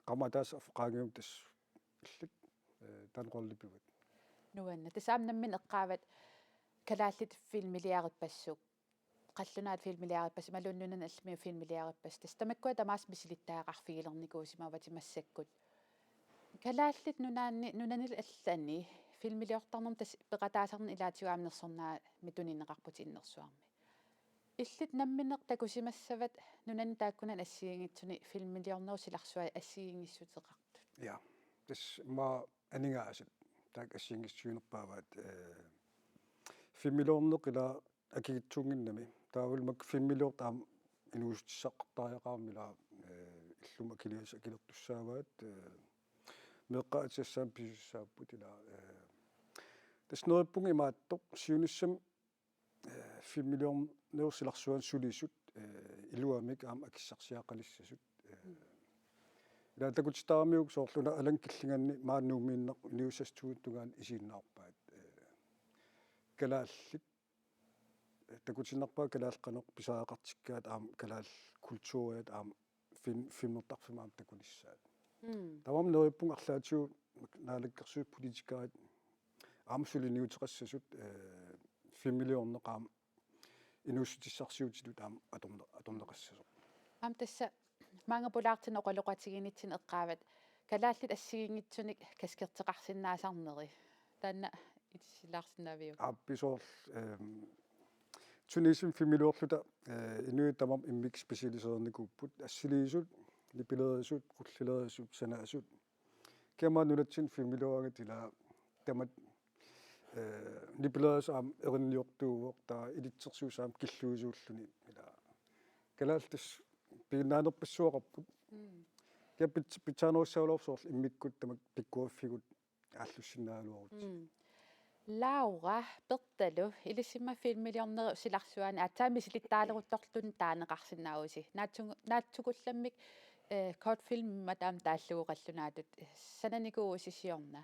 qaammat ataaseq affeqaanngimmat tassa illit, ee, taanna rollip pivaat. Nuann'. Tassa aamma nammineq eqqaavat kalaallit filmiliarippassuk. Qallunaat filmiliarippassuk, imaluunniit nunanut allamut filmiliarippassuk. Tassa tamakkua tamaasa misilittagaqarfigilernikuusimavatit massakkut. Kalaallit Nunaanni, nunanit allanit filmiliortarnermut tassa peqataasarneq ilaatigut aamma nersornaammik tunineqarputit innersuarmi. Illit nammineq takusimassavat nunani taakkunani assigiinngitsuni filmiliornerup silarsuai assigiinngissuteqartut? Ja. Tassa aamma aningaasat taakku assigiinngissutiginerpaavaat, ee, filmiliorneq ila akikitsuunnginnami. Taavalu makku filmiliortut aamma inuussutissaqartariaqarami ila, ee, illumut akiligassat akilertussaavaat, ee, meeqqat atisassaammi pisussaapput ila, ee, tassa neriuppunga imaattoq siunissami, ee, filmiliornerup silarsuani sulisut, ee, iluamik aamma akissarsiaqalissasut, ee, ila takutittaramiuk soorlu una Allan Killinganni maani Nuummiinnaq iniussassuup tungaanut isiginnaarpaat, ee, kalaallit, ee, takutiinnarpaat kalaallit qanoq pisariaqartikkaat aamma kalaallit kulturiat aamma film-, filmertarfimmi aamma takunissaat. Mm. Taava aamma neriuppunga arlaatigut naalakkersuisut politikerit aamma suliniuteqassasut, ee, filmiliorneq aamma inuussutissarsiutitut aamma atorne-, atorneqassasoq. Aamma tassa maanga pulaartinnut oqaloqatigiinnitsinni eqqaavat kalaallit assigiinngitsunik kaskerteqarsinnaasarneri. Taanna itissilaarsinnaaviuk? Aap, soorlu, ehm, Tunesimi filmiliorluta, eh, inuit tamarmik immikkut specialiseernikuupput, assiliisut, nipilerisut, qullilerisut, sanasut. Kiammaa nunatsinni filmiliorangata ila tamatta, eh, nipilerisut aamma erinniortuuvoq, taava ilitsersuisut aamma killuisuulluni ila. Kalaallit tassa piginnaanerpassuaqarput. Mm. Kia pits-, pitsaanerussaagaluarpoq soorlu immikkut tamakku pikkoriffigut aallussinnaagaluarutsigu. Mm. Laura, Bertalu, ilisimma filmiliornerup silarsuani aatsaat misilittaaleruttorluni taaneqarsinnaavusi. Naatsu-, naatsukullammik, eh, kortfilmimut aamma taallugu qallunaatut. Sananikuuvusi siorna.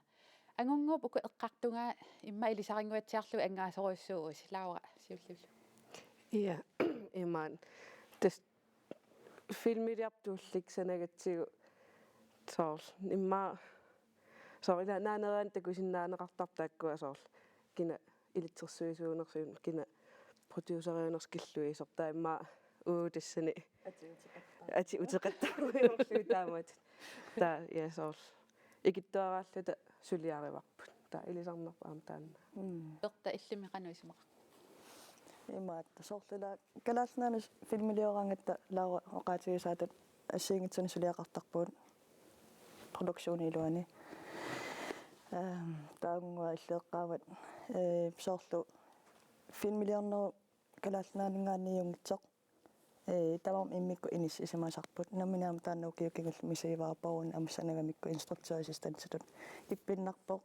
Angunnguup uku eqqartugaa immaqa ilisarinnguatsiarlugu angaasorujussuuvusi. Laura, siulliullugu. Ja, imaat. Tassa filmiliartullik sanagatsigu soorlu immaqa soorlu ila naanerianni takusinnaaneqartarput taakkua soorlu kina ilitsersuisuunersoq, kina produceriunersoq, killuiisoq, taava immaqa uu tassani ati uteqattaarujorlugu taamatut. Taava ja soorlu ikittuaraalluta suliarivarput. Taava ilisarnarpoq aamma taanna. Mm. Berta, illimmi qanoq isumaqarpit? Imaattoq soorlu ila Kalaallit Nunaanni filmilioraangatta Laura oqaatigisaatut assigiinngitsunik suliaqartarpugut produktionip iluani. Ehm, taanngua illeqqaavat, eh, soorlu filmiliornerup Kalaallit Nunaanninngaanniit junngitsoq. Eh, tamarmik immikkut inissat isumasarput. Nammineq aamma taanna ukiut kingulliit misigivaat, Pooruni aamma sanagamikku instruktørassistentitut ippinnarpoq.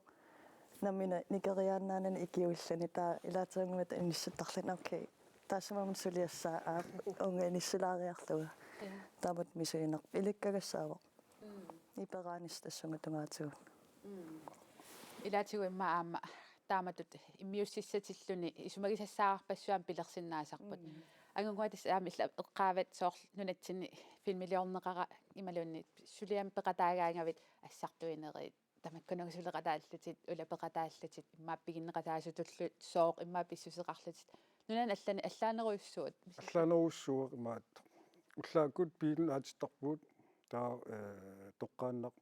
Nammineq nikeriaannaanani ikiuilluni taava ilaatigut inissittarluni, okay. Taassuma aamma suliassaaq, aap, uunga inissilaariarlunga. Ja. Taamatut misiginarpoq. Ilikkagassaavarput. Mm. Iperaanissaq tassunga tungaatigut. Mm. Ilaatigut immaqa aamma taamatut immiussissatilluni isumagisassaavarpassuit aamma pilersinnaasarput. Mm. Angannguaq tassa aamma illit eqqaavat soorlu nunatsinni filmiliorneqarat imaluunniit suliamik peqataagaangavit assartuinerit, tamakkununnga suleqataallutit, ulapeqataallutit, immaqa piginneqataasutullu sooq immaqa pissuseqarlutit. Nunani allani allaanerujussuuit? Allaanerujussuaq imaattoq. Ullaakkut biilinut aatsittarpugut, taava, eh, toqqaannaq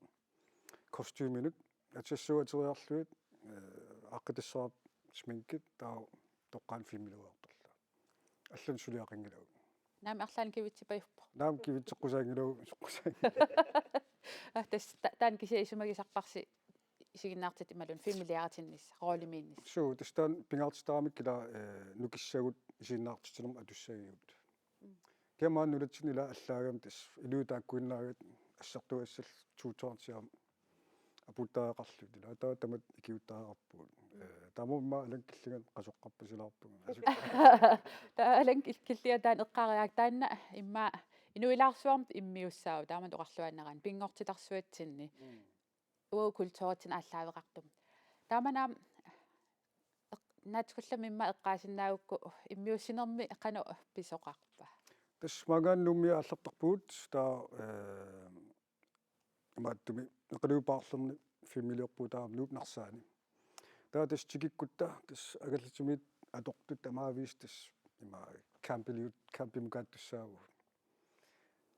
kostuminut atisassuateriarlugit, eh, aaqqitassaraat sminkit, taava toqqaannaq filmiliortarluta. Allanut suliaqanngilagut. Naamik arlaannik kivitsipajuppoq. Naamik kivitseqqusaanngilagut, soqqusaanngilagut. Ah, tassa ta-, taanna kisianni isumagisarparsi isiginnaartitat imaluunniit filmiliaritinnissaq, rollemiinnissaq. Suu, tassa taanna pingaartittaramikkit ila, eh, nukissagut isiginnaartitsinermut atussagigut. Mm. Kisianni maani nunatsinni ila allaagami tassa inuit taakkuinnaagit assartugassallu two twenty aamma apuuttariaqarlutik. Ila taava tamatta ikiuuttariaqarpugut. Mm. Eh, taamaammat Alan Killinganut qasoqqarpasilaarpunga. Taava Alan Kil-, Killinga taanna eqqaariarlugu taanna immaqa inuilaarsuarmut immiussaavoq taamatut oqarluaannaraanni pinngortitarsuatsinni. Mm. Uagut kulturitsinnik aallaaveqartumik. Taamani aamma eq-, naatsukullammik immaqa eqqaasinnaagukku immiussinermi qanoq pisoqarpa? Tassa maanngaanniit Nuummi aallartarpugut, taava, eh, imaattumik eqaluit paarlernit filmiliorpugut taava Nuup Narsaani. Taava tassa tikikkutta tassa angallatimit atortut tamaavisa tassa ima campiliut-, campimukaattussaavugut.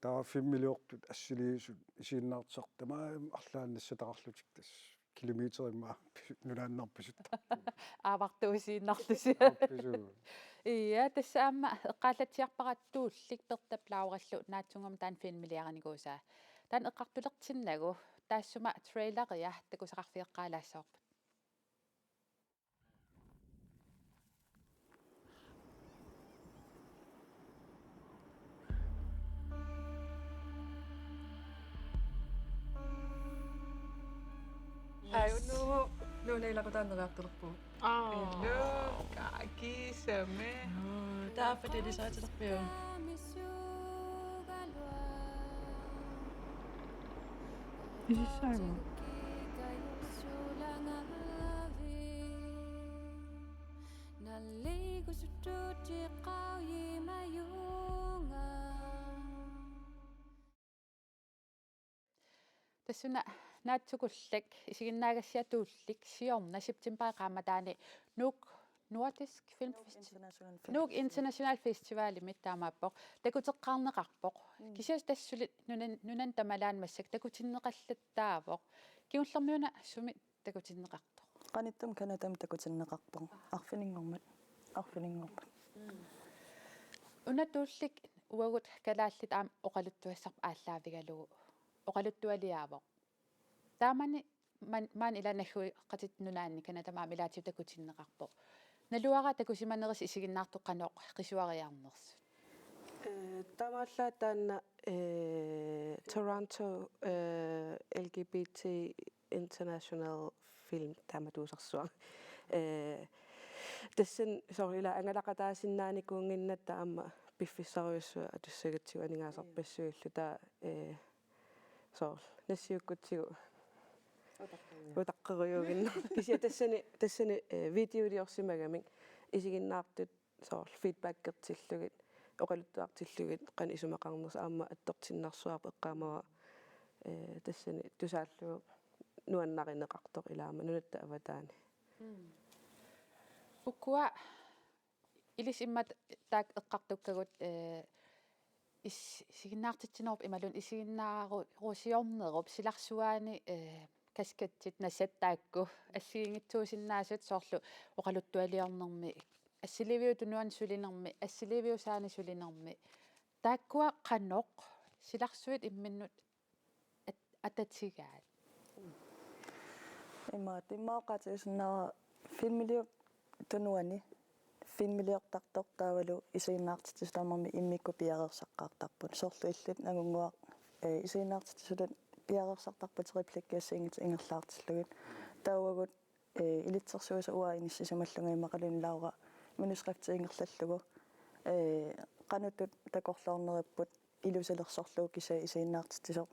Taava filmiliortut assiliisut isiginnaartitsisartut tamarmik arlaannik nassataqarlutik tassa kilometerit immaqa pisut nunaannarpasut. Aavartuusiinnarlusi. Aappasuu. Ja, tassa aamma eqqaallatsiarpara Tuullik Pertap Laurallu naatsunnguamik taanna filmiliarinikuusaa. Taanna eqqartulertinnagu taassuma traileria takusaqarfigeqqaalaassavarput. Ai, unnugu Nuuna ilaqutariinnerartulerpugut. Aa. Hello, kaakisame. Aa, taava talisaatillerpiu. Isissaagu. Tassuuna naatsukullak isiginnaagassiaq Tuullik siorna septembarip qaammataani Nuuk Nordisk Film Nuuk Festi-, International Festival. Nuuk International Festivalimi taamaappoq. Takuteqqaarneqarpoq. Mm. Kisianni tassa suli nunan-, nunani tamalaani massakkut takutinneqallattaavoq. Kingullermiuna sumi takutinneqartoq? Qanittumi Canadami takutinneqarpoq. Arfininngormat. Arfininngormat. Mm. Una Tuullik uagut kalaallit aamma oqaluttuassarput aallaavigalugu. Oqaluttualiaavoq. Taamani man-, maani ila naggueqatitta nunaanni Canadami aamma ilaatigut takutinneqarpoq. Naluara takusimanerisa isiginnaartoq qanoq qisuariarnersut? Eh, taamaallaat taanna, eh, Toronto, eh, L G B T International Film taamatuusarsuaq. Eh, tassani soorlu ila angalaqataasinnaanikuunnginnatta aamma piffissarujussuaq atussagatsigu aningaasarpassuillu taava, eh, soorlu nassiukkutsigu utaqqerujuuginnarlugu. Kisianni tassani, tassani, eh, videoliorsimagamik isiginnaartut soorlu feedbackertillugit, oqaluttuartillugit qanoq isumaqarnersoq aamma attortinnarsuarput eqqaamavara, eh, tassani tusaallugu nuannarineqartoq ila aamma nunatta avataani. Mm. Ukua ilissi immaqa taakku eqqartukkagut, eh, is-, isiginnaartitsinerup imaluunniit isiginnaarusiornerup silarsuaani, eh, kaskettit nassat taakku assigiinngitsuusinnaasut soorlu oqaluttualiornermi Assiliiviup Tunuani sulinermi, Assiliiviup Saani sulinermi, taakkua qanoq silarsuit imminnut at-, atatigaat? Imaat, immaqa oqaatigisinnaavara filmiliup Tunuani filmiliortartoq taavalu isiginnaartitsisut tamarmik immikkut piareersartaqartarput. Soorlu illit Angunnguaq, eh, isiginnaartitsisullu piareersartarputit replikki assigiinngitsut ingerlaartillugit. Taavagut, eh, ilitsersuisa uanga inissisimallunga immaqaluunniit Laura manuskripti ingerlallugu, eh, qanoq takorloorneripput ilusilersorlugu kisianni isiginnaartitsisoq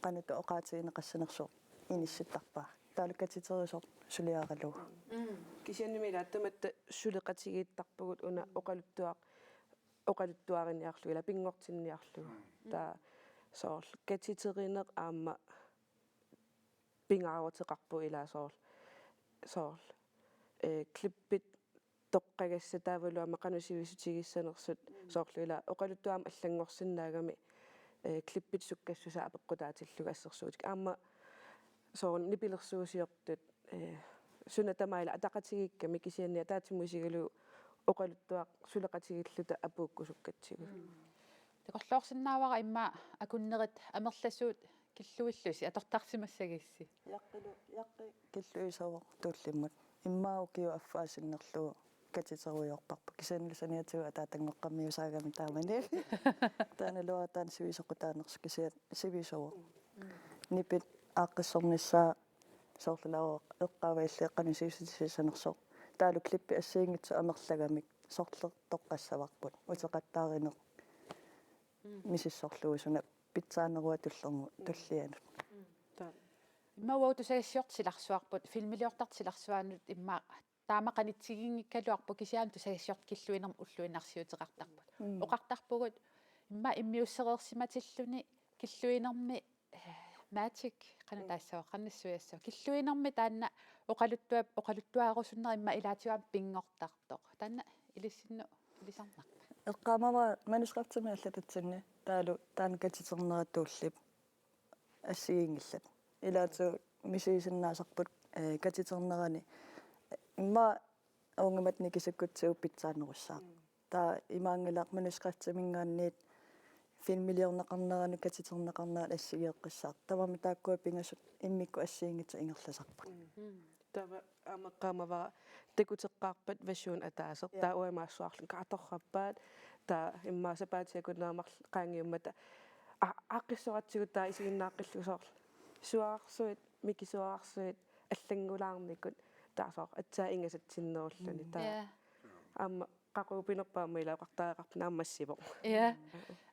qanoq oqaatigineqassanersoq inissittarpaa. Taavalu katiterusoq suliaralugu. Mm. Kisiannimi ila tamatta suleqatigiittarpugut una oqaluttuaq-, oqaluttuariniarlugu ila pinngortinniarlugu. Mm. Taava soorlu katiterineq aamma pingaaruteqarpoq ila soorlu, soorlu, eh, klippit toqqagassat taavalu aamma qanoq sivisutigissanersut. Mm. Soorlu ila oqaluttuaq aamma allanngorsinnaagami, eh, klippit sukkassusaat apeqqutaatillugit assersuutit. Aamma soorlu nipilersuusiortut, eh, suna tamaat ila ataqatigiikkami kisianni ataatsimoorlugu oqaluttuaq suleqatigiilluta apuukkusukkatsigu. Mm. Takorloorsinnaavara immaqa akunnerit amerlasuut killuillusi atortarsimassagissi. Jaqqilu, jaqqi killuisavoq Tuullimmut. Immaqa ukiup affaa sinnerlugu katiterujoorparput. Kisianni saniatigut ataatanngoqqammiusaagami taamani. Taannaluaq taanna sivisoqutaanersoq kisianni sivisuvoq. Mm. Nipit aaqqissornissaa soorlu Laura eqqaavaa illit qanoq sivisutigissanersoq. Taavalu klippit assigiinngitsut amerlagamik sorleq toqqassavarput. Uteqattaarineq. Mm. Misissorlugu suna pitsaaneruat tullermu-, mm, tullianut. Mm. Taava. Immaqa uagut tusagassiortut silarsuarput, filmiliortartut silarsuaannut immaqa taama qanitsiginngikkaluarpoq kisianni tusagassiortut killuinermut ulluinnarsiuteqartarput. Mm. Oqartarpugut immaqa immiussereersimatilluni killuinermi, eh, magic, qanoq, mm, taassava, qanoq nassuiassava. Killuinermi taanna oqaluttua-, oqaluttuarusunnera immaqa ilaatigut aamma pinngortartoq. Taanna ilissinnut ilisarnarpa? Eqqaamavara manuskriptimik allatatsinni taavalu taanna katiternera Tuullip assigiinngillat. Ilaatigut misigisinnaasarput, eh, katiternerani. Immaqa uunga matuma nikisukkutsigu pitsaanerussaaq. Mm. Taava imaanngilaq manuskriptiminngaanniit filmiliorneqarnerani katiterneqarneranut assigeeqqissaaq. Tamarmik taakkua pingasut immikkut assigiinngitsut ingerlasarput. Mm. Mm. Taava aamma eqqaamavara takuteqqaarpat version ataaseq. Ja. Taava uanga imaassuarlunga katerrappaat. Taava immaqa sapaatip akunneri marluk qaangiummata a-, aaqqissoratsigu taava isiginnaaqqillugu soorlu suaarsuit, mikisuaarsuit allanngulaarnikut taava soorlu aatsaat ingasatsinnerulluni. Mm. Taava, ja, aamma qaqugu pinerpoq aamma ila oqartariaqarpoq naammassivoq. Ja.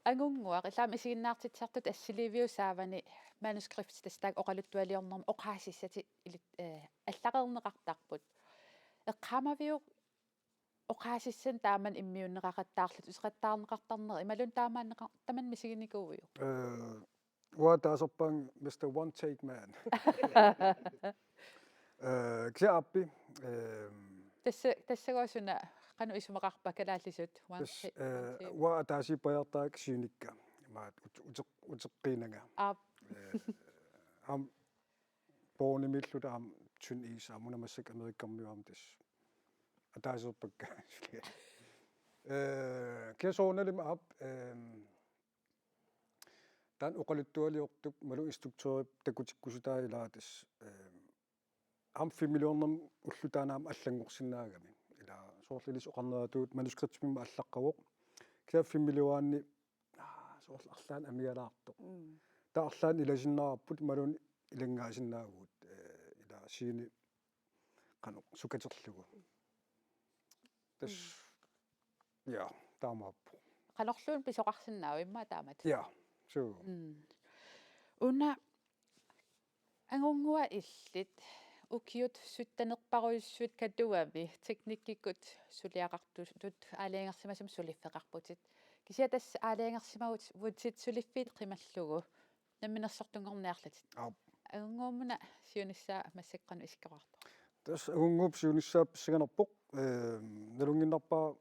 Angunnguaq, illit aamma isiginnaartitsisartut Assiliiviup Saavani manuskripti tassa taakku oqaluttualiornermi oqaasissatit ilit-, eh, allareerneqartarput. Eqqaamaviuk oqaasissanik taamani immiunneqaqattaarlutit, uteqattaarneqartarnerit, imaluunniit taamaanneqa-, tamanna misiginikuuiuk? Eh, uanga taasarpaannga mister One Take Man. Eh, kisianni aappi, ehm, tassa, tassagooq suna, qanoq isumaqarpa kalaallisut? One, tassa, ta-, one, eh, take. Uanga ataasiippajaartarakku scenikka. Imaattoq ut-, uteq-, uteqqiinanga. Aap. Eh, aamma Bornemiilluta aamma Tynd Is aamma una massakkut Amerikamiut aamma tassa. Ataaseq pakka. Eh, kisianni soorunalimi aap, ehm, taanna oqaluttualiortup imaluunniit instruktørip takutikkusutaa ilaa tassa, ehm, aamma filmiliornermi ulloq taanna aamma allanngorsinnaagami. Ilaa soorlu ilissi oqarneratut manuskriptimik allaqqavoq. Kisianni filmiliorneranni, aa, soorlu arlaannik amigalaartoq. Mm. Taava arlaannik ilasinnaavarput imaluunniit ilanngaasinnaavagut, eh, ilaa sceneq qanoq sukaterlugu. Tassa, mm, ja, taamaappoq. Qanorluunniit pisoqarsinnaavoq immaqa taamatut. Ja, suu. Mm. Una Angunnguaq, illit ukiut syttenerparujussuit Katuami teknikkikkut suliaqartutut aalajangersimasumik suliffeqarputit. Kisianni tassa aalajangersimavutit suliffiit qimallugu namminersortunngorniarlutit. Aap. Angunnguup-una siunissaa massakkut qanoq isikkoqartoq? Tassa Angunnguup siunissaa pissanganarpoq. Ehm, nalunnginnarpara,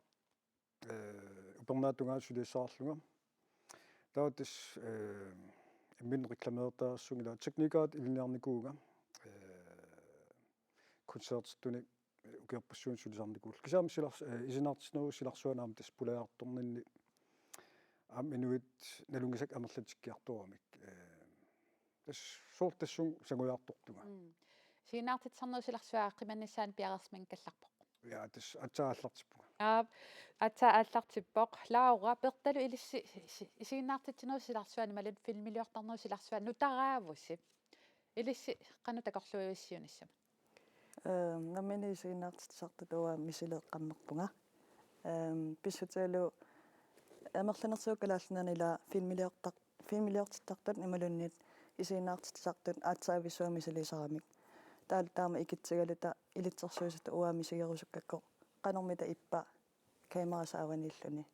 eh, upernaatungaa suliassaarlunga. Taava tassa, eh, imminut reklameertarsuunga ilaa teknikerit ilinniarnikuuvunga. Eh, koncertertunik ukiorpassuit sulisarnikuullugit. Kisianni silars-, eh, isiginnaartitsinerup silarsuani aamma tassa pulajaartorninni aamma inuit nalunngisakka amerlatikkiartoramik. Eh, tassa soorlu tassunga sangujaartortunga. Mm. Isiginnaartitsisarnerup silarsua qimannissaanut piareersimanngikkallarpoq. Ja, tassa aatsaat aallartippunga. Aap, aatsaat aallartippoq. Laura, Bertalu ilissi isi-, isiginnaartitsinerup silarsuani imaluunniit filmiliortarnerup silarsuani nutaraavusi. Ilissi qanoq takorluuivissiunissamut? Ehm, nammineq isiginnaartitsisartutut uanga misileeqqammerpunga. Ehm, pissutigalugu amerlanertigut Kalaallit Nunaanni ila filmiliortar-, filmiliortittartut imaluunniit isiginnaartitsisartut aatsaat avissuaq misiliisaramik. Taavalu taama ikitsigaluta ilitsersuisutut uanga misigerusukkakku qanormita ippa kamera saavaniilluni.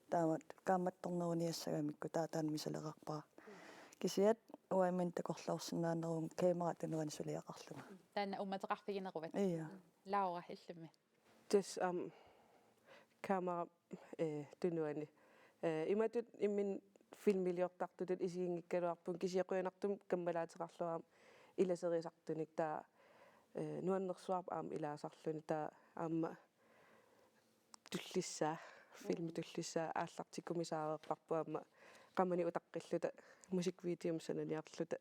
Taava kaammattorneruniassagamikku taava taanna misileqarpara. Kisianni uanga imminut takorloorsinnaaneruvoq kamera tunuani suliaqarlunga. Taanna uummateqarfigineruvat. Ja. Laura, illimmi. Tassa aamma kamera, eh, tunuani. Eh, imatut imminut filmiliortartutut isiginngikkaluarpunga, kisianni qujanartumik kammalaateqarlunga aamma ilaserisartunik, taava, eh, nuannersuarput aamma ilaasarluni, taava aamma tullissaa, filmi tullissaa aallartikkumisaareerparput aamma qamani utaqqilluta musikvideomik sananiarluta.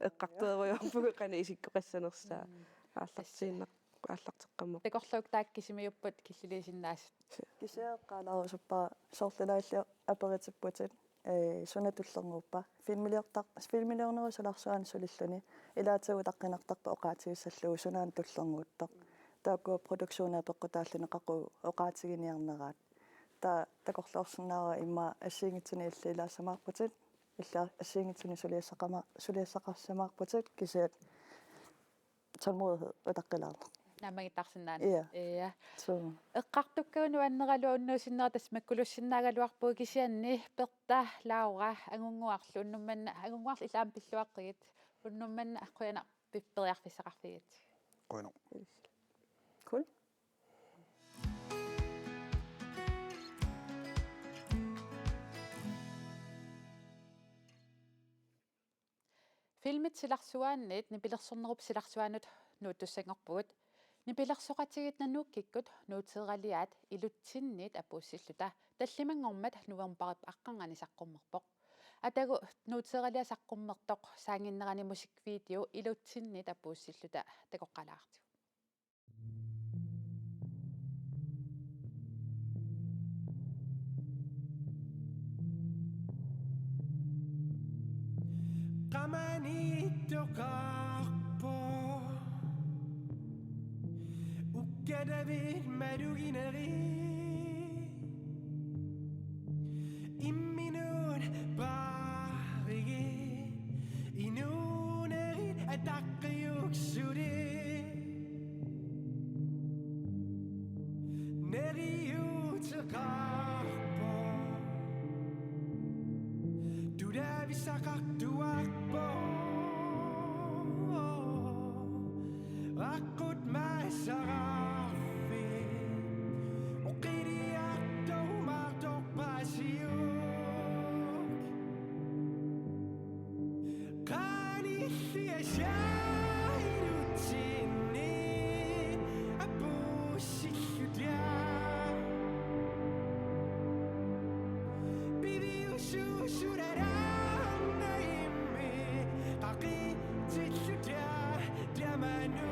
Eqqartorujoorpugut qanoq isikkoqassanersoq. Mm. Aallartiinnaq-, aallarteqqammerpoq. Takorluukka taakku kisimiupput killiliisinnaasut. Kisianni eqqaalaarusuppara soorlu ilaallu aperitipputit, ee, suna tullinnguuppa. Filmiliortar-, filmiliornerup silarsuani sulilluni ilaatigut utaqqinartarpoq oqaatigissallugu sunaana tullinnguuttoq. Taakku produktionia peqqutaalluni qaqugu oqaatiginiarneraat. Taava takorloorsinnaavara immaqa assigiinngitsunik illit ilaassamaarputit, illit assigiinngitsunik suliassaqama-, suliassaqassamaarputit, kisianni tålmodighed utaqqilaarneq. Naammagittaarsinnaaneq. Ja. Ja. Suu. Eqqartukkagut nuanneraluaq unnuusinnera tassa makkulussinnaagaluarpugut, kisianni Berta, Laura, Angunnguarlu unnuk manna, Angunnguarlu illit aamma pilluaqqigit, unnuk manna qujanaq pi-, periarfissaqarfigit. Qujanaq. Cool. Filmit silarsuaannit nipilersornerup silarsuaanut nuuttussanngorpugut. Nipilersoqatigiit Nanuukkikkut Nuuteeraliaat Ilutsinniit apuussilluta tallimanngormat novembarip aqqarnganni saqqummerpoq. Atagu Nuuteeraliaq saqqummertoq saannginnerani musikvideo Ilutsinniit apuussilluta takoqqaalaartigu. Qamaniittoqarpoq ukkatavit malugineri. Imminut paarigi inuunerit ataqqiuksuli. Neriuuteqarpoq. Tulavisaqartuarpoq. Aqqut massararfik. Oqiliartorumaartorpasiuk. Qanilliasaa Ilutsinni apuussilluta. Piviusuusulararnaimmi qaqitsilluta tamanut.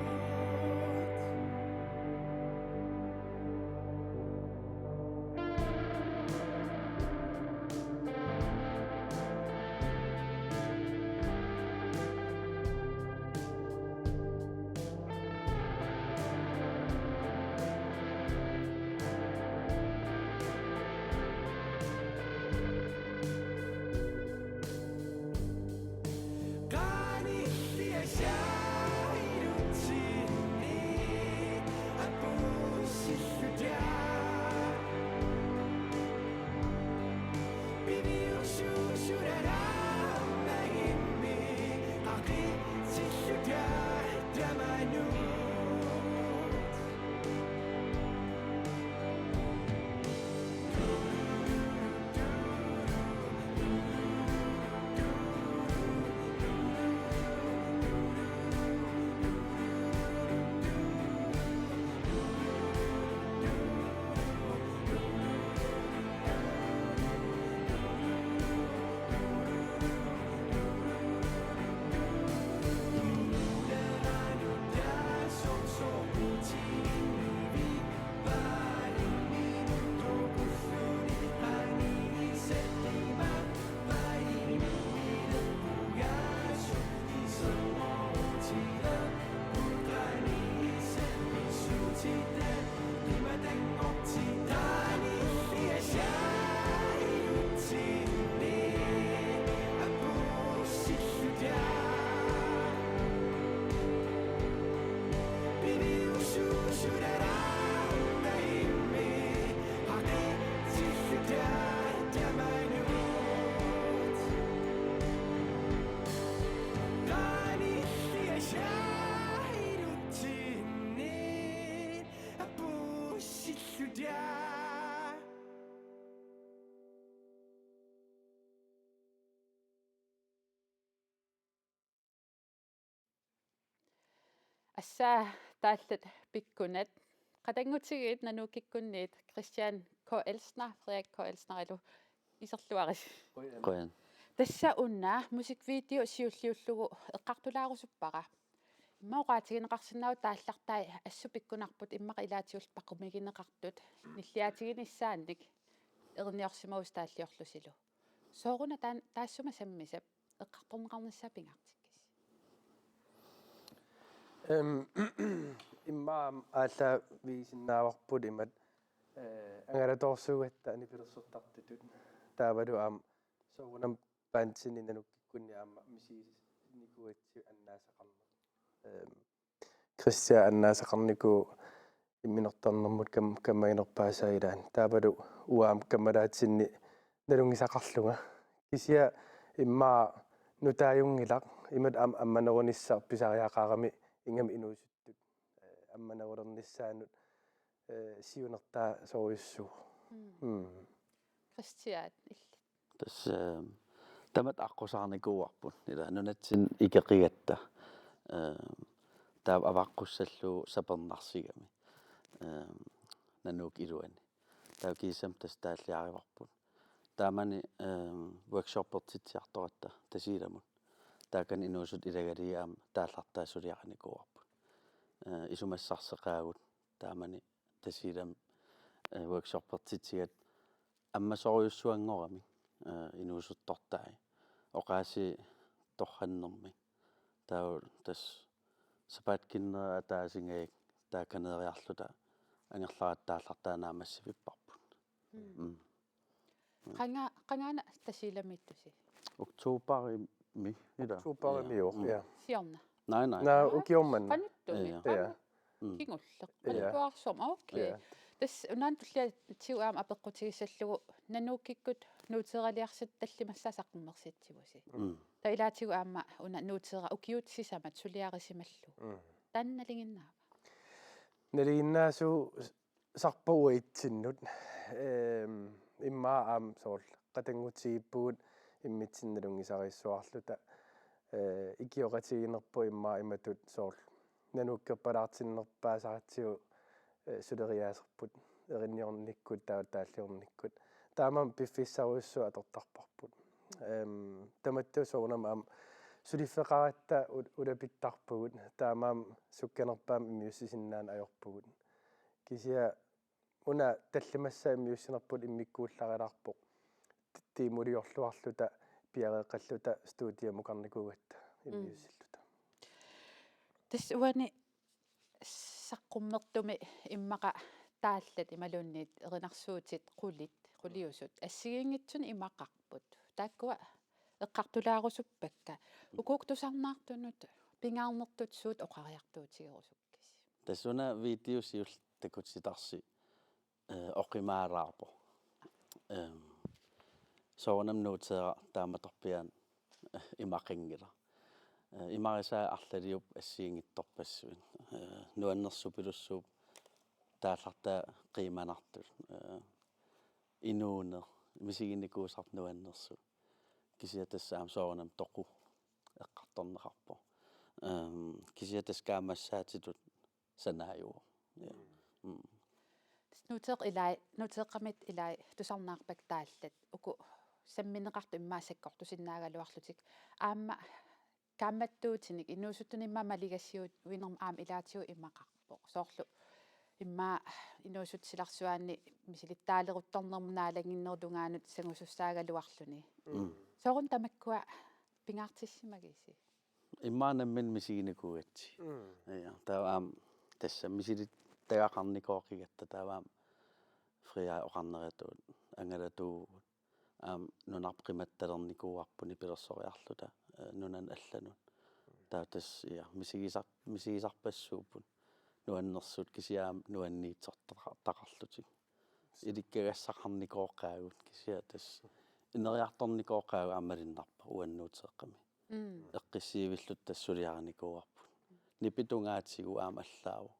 Tassa taallat pikkunat. Qatanngutigiit Nanukkikkunniit Christian K. Elsner, Frederik K. Elsner ilu iserluarisi. Qujan. Tassa una musikvideo siulliullugu eqqartulaarusuppara. Immaqa oqaatigineqarsinnaavoq taallartai assut pikkunarput immaqa ilaatigut paqumigineqartut nilliaatiginissaannik erinniorsimavusi taalliorlusilu. Sooruna taan-, taassuma sammisap eqqartorneqarnissaa pingaartikkisi? Em, immaqa aamma aallaaviisinnaavarput imatut, eh, angalatoorsuugatta nipilersortartutut. Taavalu aamma soorunami bandini Nanukkikkunni aamma misigisinikuugatsigu annaasaqarneq. Em, Christian annaasaqarnikuuvoq imminortarnermut kam-, kammaginerpaasaa ilaanni. Taavalu uanga aamma kammalaatsinni nalunngisaqarlunga. Kisianni immaqa nutaajunngilaq, imatut am-, ammanerunissaq pisariaqarami ingammik inuusuttut, eh, ammanerulernissaannut, eh, siunertaasorujussuuvoq. Mm. Mm. Christian, illit. Tassa, eh, tamatta aqqusaarnikuuarput, ila nunatsinni ikeqigatta. Eh, taava avaqqussallugu sapernarsigami. Eh, Nanukkip iluani. Taava kiisami tassa taalliarivarput. Taamani, eh, workshoppertitsiartoratta Tasiilamut. Taakani inuusuttut ilagalugit aamma taallartaa suliarinikuuarput. Eh, isumassarseqaagut taamani Tasiilami, eh, workshoppertitsigatta ammasorujussuanngoramik, eh, inuusuttortai. Oqaasii torrannermik. Taava tassa sapaatip akunneri ataasingajakkut taakaniiriarluta angerlarata taallartaa naammassivipparput. Mm. Mm. Qanga-, qangaana Tasiilamiittusi? Oktoberimi, ila. Oktoberimi, Ja. joo, Mm. ja. Siorna. Nej, nej. Naa, ukioq manna. Qanuttumi? Ja. Qanu-, Mm. kingulleq. Ja. Qanuttuarsuarmi. Okay. Ja. Tassa unaana tulliatigut aamma apeqqutigissallugu Nanukkikkut nuuteeraliarsitut tallimassaa saqqummersitsigusi. Mm. Taava ilaatigut aamma una nuuteeraq ukiut sisamat suliarisimallugu. Mm. Taanna nalinginnaava? Nalinginnaasuu sarpoq uatsinnut. Ehm, immaqa aamma soorlu qatanngutigiippugut immitsinnut nalunngisariissuarluta. Eh, ikioqatigiinnerput immaqa imatut soorlu Nanukkipalaartinnerpaasaratsigu, eh, suleriaaserput erinniornikkut taava taalliornikkut. Taamaammat piffissarujussuaq atortarparput. Ehm, tamattu soorunami aamma suliffeqaratta u-, ulapittarpugut. Taamaammat sukkanerpaamik immiussisinnaaneq ajorpugut. Kisianni una tallimassaa immiussinerput immikkuullarilaarpoq. Ti-, tiimuliorluarluta piareeqqalluta studiamukarnikuugatta immiussilluta. Tassa uani saqqummertumi immaqa taallat imaluunniit erinarsuutit qulit, quliusut assigiinngitsunik imaqarput. Taakkua eqqartulaarusuppakka. Ukuukkut tusarnaartunut pingaarnertut suut oqariartuutigerusukkisi? Tassa una video siulleq takutitarsi, eh, oqimaalaarpoq. Ehm, soorunami nuuteeraq taamatorpiaani, eh, imaqanngilaq. Eh, imarisaa arlaliupput assigiinngitsorpassuit. Eh, nuannersupilussuupput taallartaa qiimanartut. Eh, inuuneq, misiginikuusarput nuannersut. Kisianni tassa aamma soorunami toqu eqqartorneqarpoq. Ehm, kisianni tassa kaammassaatitut sanaajuvoq. Ja. Mm. Tassa nuuteeq ilai, nuuteeqqamit ilai tusarnaarpakka taallat. Uku sammineqartut immaqa sakkortusinnaagaluarlutik. Aamma kaammattuutinik inuusuttunik immaqa maligassiuinermut aamma ilaatigut imaqarpoq. Soorlu immaqa inuusuttut silarsuaanni misilittaaleruttornermut naalannginnerup tungaanut sangusussaagaluarluni. Mm. Sooruna tamakkua pingaartissimagisi? Immaqa nammineq misiginikuugatsigit. Mm. Ja, taava aamma tassa misilittagaqarnikooqigatta taava aamma Frederik oqarneratut angalatuuvugut. Aamma nunarput qimattalernikuuarput nipilersoriarluta, eh, nunanut allanut. Taava tassa, ja, misigisar-, misigisarpassuupput nuannersut kisianni aamma nuanniitsortaqa-, taqarlutik. Ilikkagassaqarnikooqaagut kisianni tassa ineriartornikooqaagut aamma malunnarpoq uani nuuteeqqami. Mm. Eqqissivilluta tassa suliarinikuuarput. Nipi tungaatigut aamma allaavoq.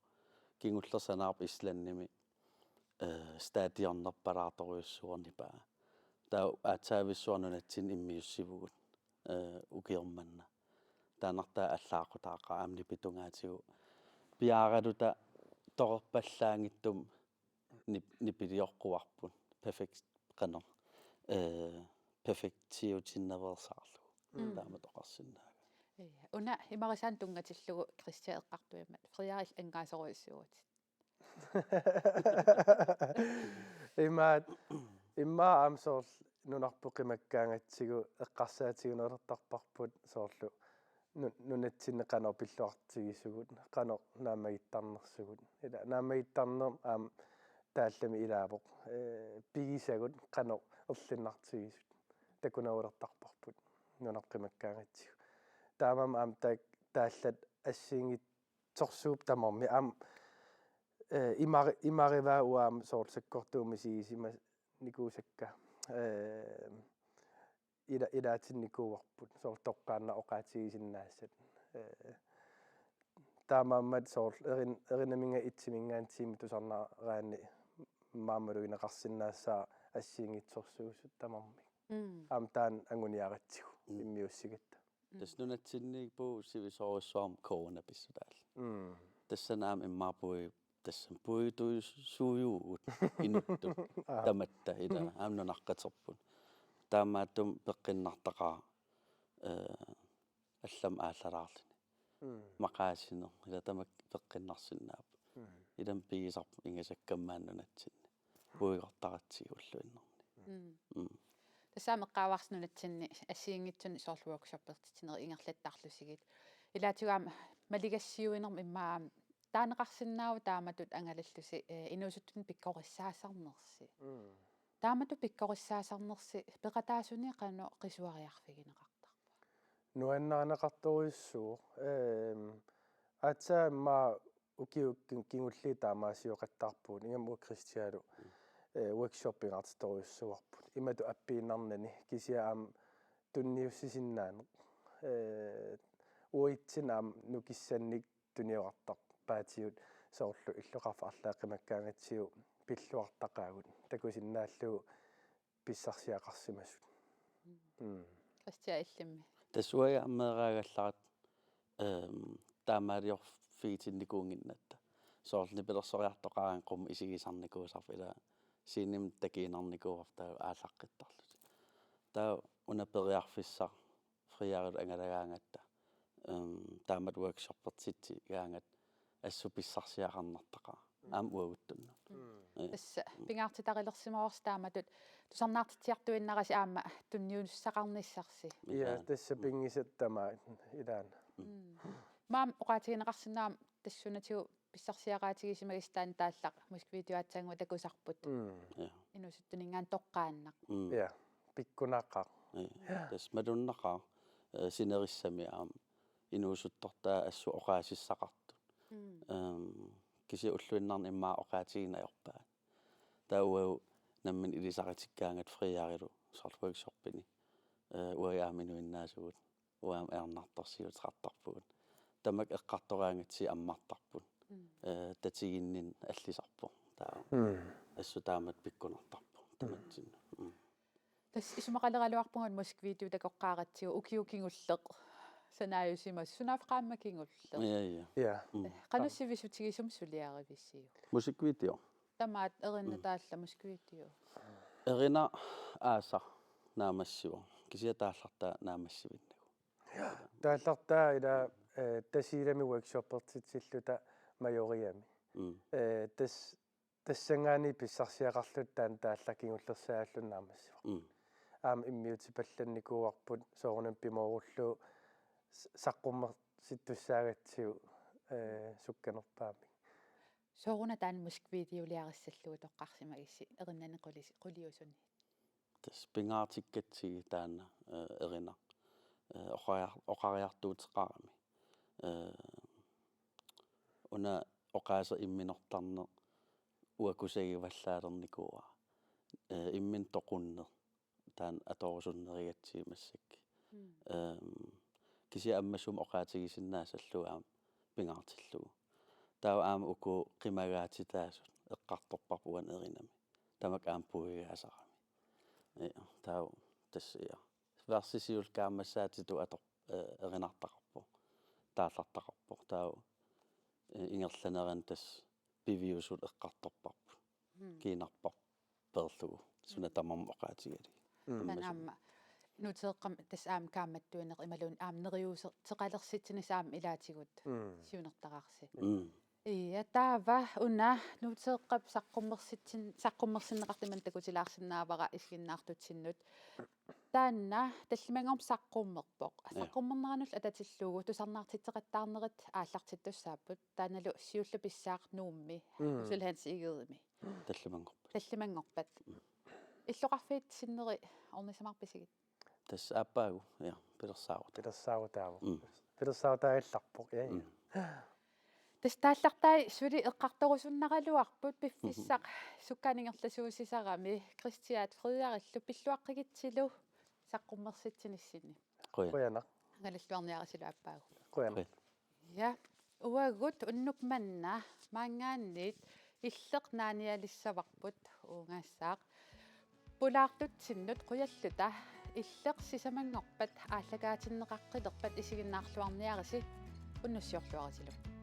Kingulleq sanaarpoq Islandimi, eh, stadionerpalaartorujussuuvoq nipaa. Taava aatsaavissuaq nunatsinni immiussivugut, eh, ukioq manna. Taannartaa allaaqutaaqaaq aamma nipi tungaatigut piaaraluta torerpallaanngitsumik nip-, nipilioqquarput. Perfekt-, qanoq. Eh, perfektiutinnaveersaarlugu. Mm. Taama toqarsinnaagami. Ja. Una imarisaan tunngatillugu Christian eqqartuimmat. Frederik angaasorujussuuvutit. Ima, ima aamma soorlu nunarput qimakkaangatsigu eqqarsaatigineqartarparput soorlu nu-, nunatsinni qanoq pilluartigisugut, qanoq naammagittarnersugut. Ila naammagittarneq aamma taallami ilaavoq, eh, pigisagut qanoq erlinnartigisut. Takunerulertarparput nunarput qimakkaangatsigu. Taamaammat aamma taak-, taallat assigiinngitsorsuupput tamarmik. Aamma, eh, imari-, imarivaa uanga aamma soorlu sakkortuumik misigisimanikuusakka. Eh, ila-, ilaatinnikuuarput soorlu toqqaannaq oqaatigisinnaassat. Eh, taamaammat soorlu erin-, erinaminnga itsiminngaanniit tiimit tusarnaraanni maammalugineqarsinnaassaaq assigiinngitsorsuusut tamarmik. Mm. Aamma taanna anguniaratsigu. Mm. Immiussigatta. Mm. Tassa nunatsinniippugut sivisoorujussuarmik corona pissutaallugu. Mm. Tassani aamma immaqa pui-, tassani puigortuisuujuuvugut inuttut. Aa. Tamatta ila. Mm. Aamma nunaqqaterput. Taamaattumik peqqinnartaqaaq, eh, allamik aallalaarluni. Mm. Maqaasineq ila tamakku peqqinnarsinnaapput. Mm. Ilami pigisarput ingasakkamik maani nunatsinni. Puigortaratsigu ulluinnarni. Mm. Mm. Tassa aamma eqqaavarsi nunatsinni assigiinngitsunik soorlu workshoppertitsinerit ingerlattarlusigit. Ilaatigut aamma maligassiuinermi immaqa aamma taaneqarsinnaavoq taamatut angalallusi, eh, inuusuttunut pikkorissaasarnersi. Mm. Taamatut pikkorissaasarnersi peqataasuni qanoq qisuariarfigineqartarpa? Nuannarineqartorujussuuvoq. Ehm, aatsaat immaqa ukiut ki-, kingulliit taamaasioqattaarpugut. Ingammik uanga Christianlu, eh, workshop pingaartitorujussuuarput. Imatut appiinnarnani kisianni aamma tunniussisinnaaneq. Eh, uatsinnut aamma nukissannik tuniorartarpaatigut soorlu illoqarfik arlaat qimakkaangatsigu pilluartaqaagut. Takusinnaallugu pissarsiaqarsimasut. Mm. Mm. Christian illimmi. Tassa uanga meeraagallarama, ehm, taamaaliorfigitinnikuunnginnatta. Soorlu nipilersoriartoqaraangat qummut isigisarnikuusarput ila scenemut takiinnarnikuuarput taava aallaqqittarlutik. Taava una periarfissaq Frederikillu angalagaangatta, ehm, taamatut workshoppertitsigaangat assut pissarsiaqarnartaqaaq. Mm. Aamma uaguttunnut. Mm. Ja. Tassa pingaartitarilersimavarsi taamatut tusarnaartitsiartuinnarasi aamma tunniussaqarnissarsi. Ja, ja. Tassa, mm, pinngisat tamaat ilaanni. Mm. Mm. Maani oqaatigineqarsinnaammat tassunatigut pissarsiaqaatigisimagissi taanna taallaq musikvideoaatsaannguaq takusarput. Mm. Ja. Inuusuttuninngaanniit toqqaannaq. Mm. Ja, pikkunaqaaq. Ja. Ja. Tassa malunnaqaaq, eh, sinerissami aamma inuusuttortaat assut oqaasissaqartut. Mm. Ehm, kisianni ulluinnarni immaqa oqaatigineq ajorpaat. Taava uagut nammineq ilisaritikkaangatta Frederikillu soorlu workshoppini. Eh, uagut aamma inuinnaasugut. Uagut aamma ajornartorsiuteqartarpugut. Tamakku eqqartoraangatsigu ammartarput. Mm. Eh, tatiginninneq allisarpoq. Taava. Mm. Assut taamatut pikkunartarpoq. Mm. Tamatsinnut. Mm. Tassa isumaqaleraluarpunga musikvideo takoqqaaratsigu ukiut kingulleq sanaajusimasoq sunaaffa qaammat kingulleq. Ja, ja. Ja. Mm. Eh, qanoq sivisutigisumik suliarivisiuk? Musikvideo. Tamaat Erinaq, mm, taallat musikvideo. Erinaq aasaq naammassivoq. Kisianni taallartaa naammassivinnagu. Ja, taallartaa ila, eh, Tasiilami workshoppertitsilluta Majoriami. Mm. Eh, tas-, tassanngaanniit pissarsiaqarluta taanna taallaq kingullersaalluni naammassivoq. Mm. Aamma immiutipallannikuuarput soorunami pimoorullugu s-, saqqummersittussaagatsigu, eh, sukkanerpaamik. Sooruna taanna musikvideoliarissallugu toqqarsimagissi Erinani qulis-, quliusuni? Tassa pingaartikkatsigu taanna, eh, Erinaq, eh, oqariar-, oqariartuuteqarami. Eh, una oqaaseq imminortarneq uanga kusagivallaalernikuuara. Eh, imminut toqunneq taanna atorusunnerulaartigu massakkut. Mm. Ehm, kisianni ammasumik oqaatigisinnaassallugu aamma pingaartillugu. Taava aamma uku qimagaatitaasut eqqartorparput uani Erinami. Tamakku aamma puigaasarami. Ja, taava tassa, ja. Versi siulleq kaammassaatitut ator-, eh, erinartaqarpoq. Taallartaqarpoq. Taava eh, ingerlanerani tassa piviusut eqqartorparput. Mm. Kiinarpar peerlugu suna tamarmi oqaatigalugu. Mm. Taanna aamma nuuteeqqami tassa aamma kaammattuineq imaluunniit aamma neriuuseqalersitsinissaq aamma ilaatigut. Mm. Siunertaraarsi. Mm. Ja, taava una nuuteeqqap saqqummersitsin-, saqqummersinneqartunik takutilaarsinnaavara isiginnaartutsinnut. Taanna tallimanngormat saqqummerpoq. Ja. Saqqummerneranullu atatillugu tusarnaartitseqattaarnerit aallartittussaapput. Taannalu siulleq pissaaq Nuummi. Mm. Ussuli Hans Egerimi. Tallimanngorpat. Tallimanngorpat. Illoqarfiit sinneri ornissamaarpisigit? Tassa aappaagu, ja, pilersaarut. Pilersaarutaavoq. Mm. Pilersaarutaagallarpoq, ja, ja. Mm. Tassa taallartai suli eqqartorusunnaraluarput piffissaq, mhm, sukkanik ingerlasuusisarami Kristiaat Frederikillu pilluaqqigitsilu saqqummersitsinissinni. Qujan. Qujanaq. Angalalluarniarisilu aappaagu. Qujanaq. Qujan. Ja, uagut unnuk manna maanngaanniit Illeq naanialissavarput uungaassaaq. Pulaartutsinnut qujalluta Illeq sisamanngorpat aallakaatinneqaqqilerpat isiginnaarluarniarisi, unnussiorluarisilu.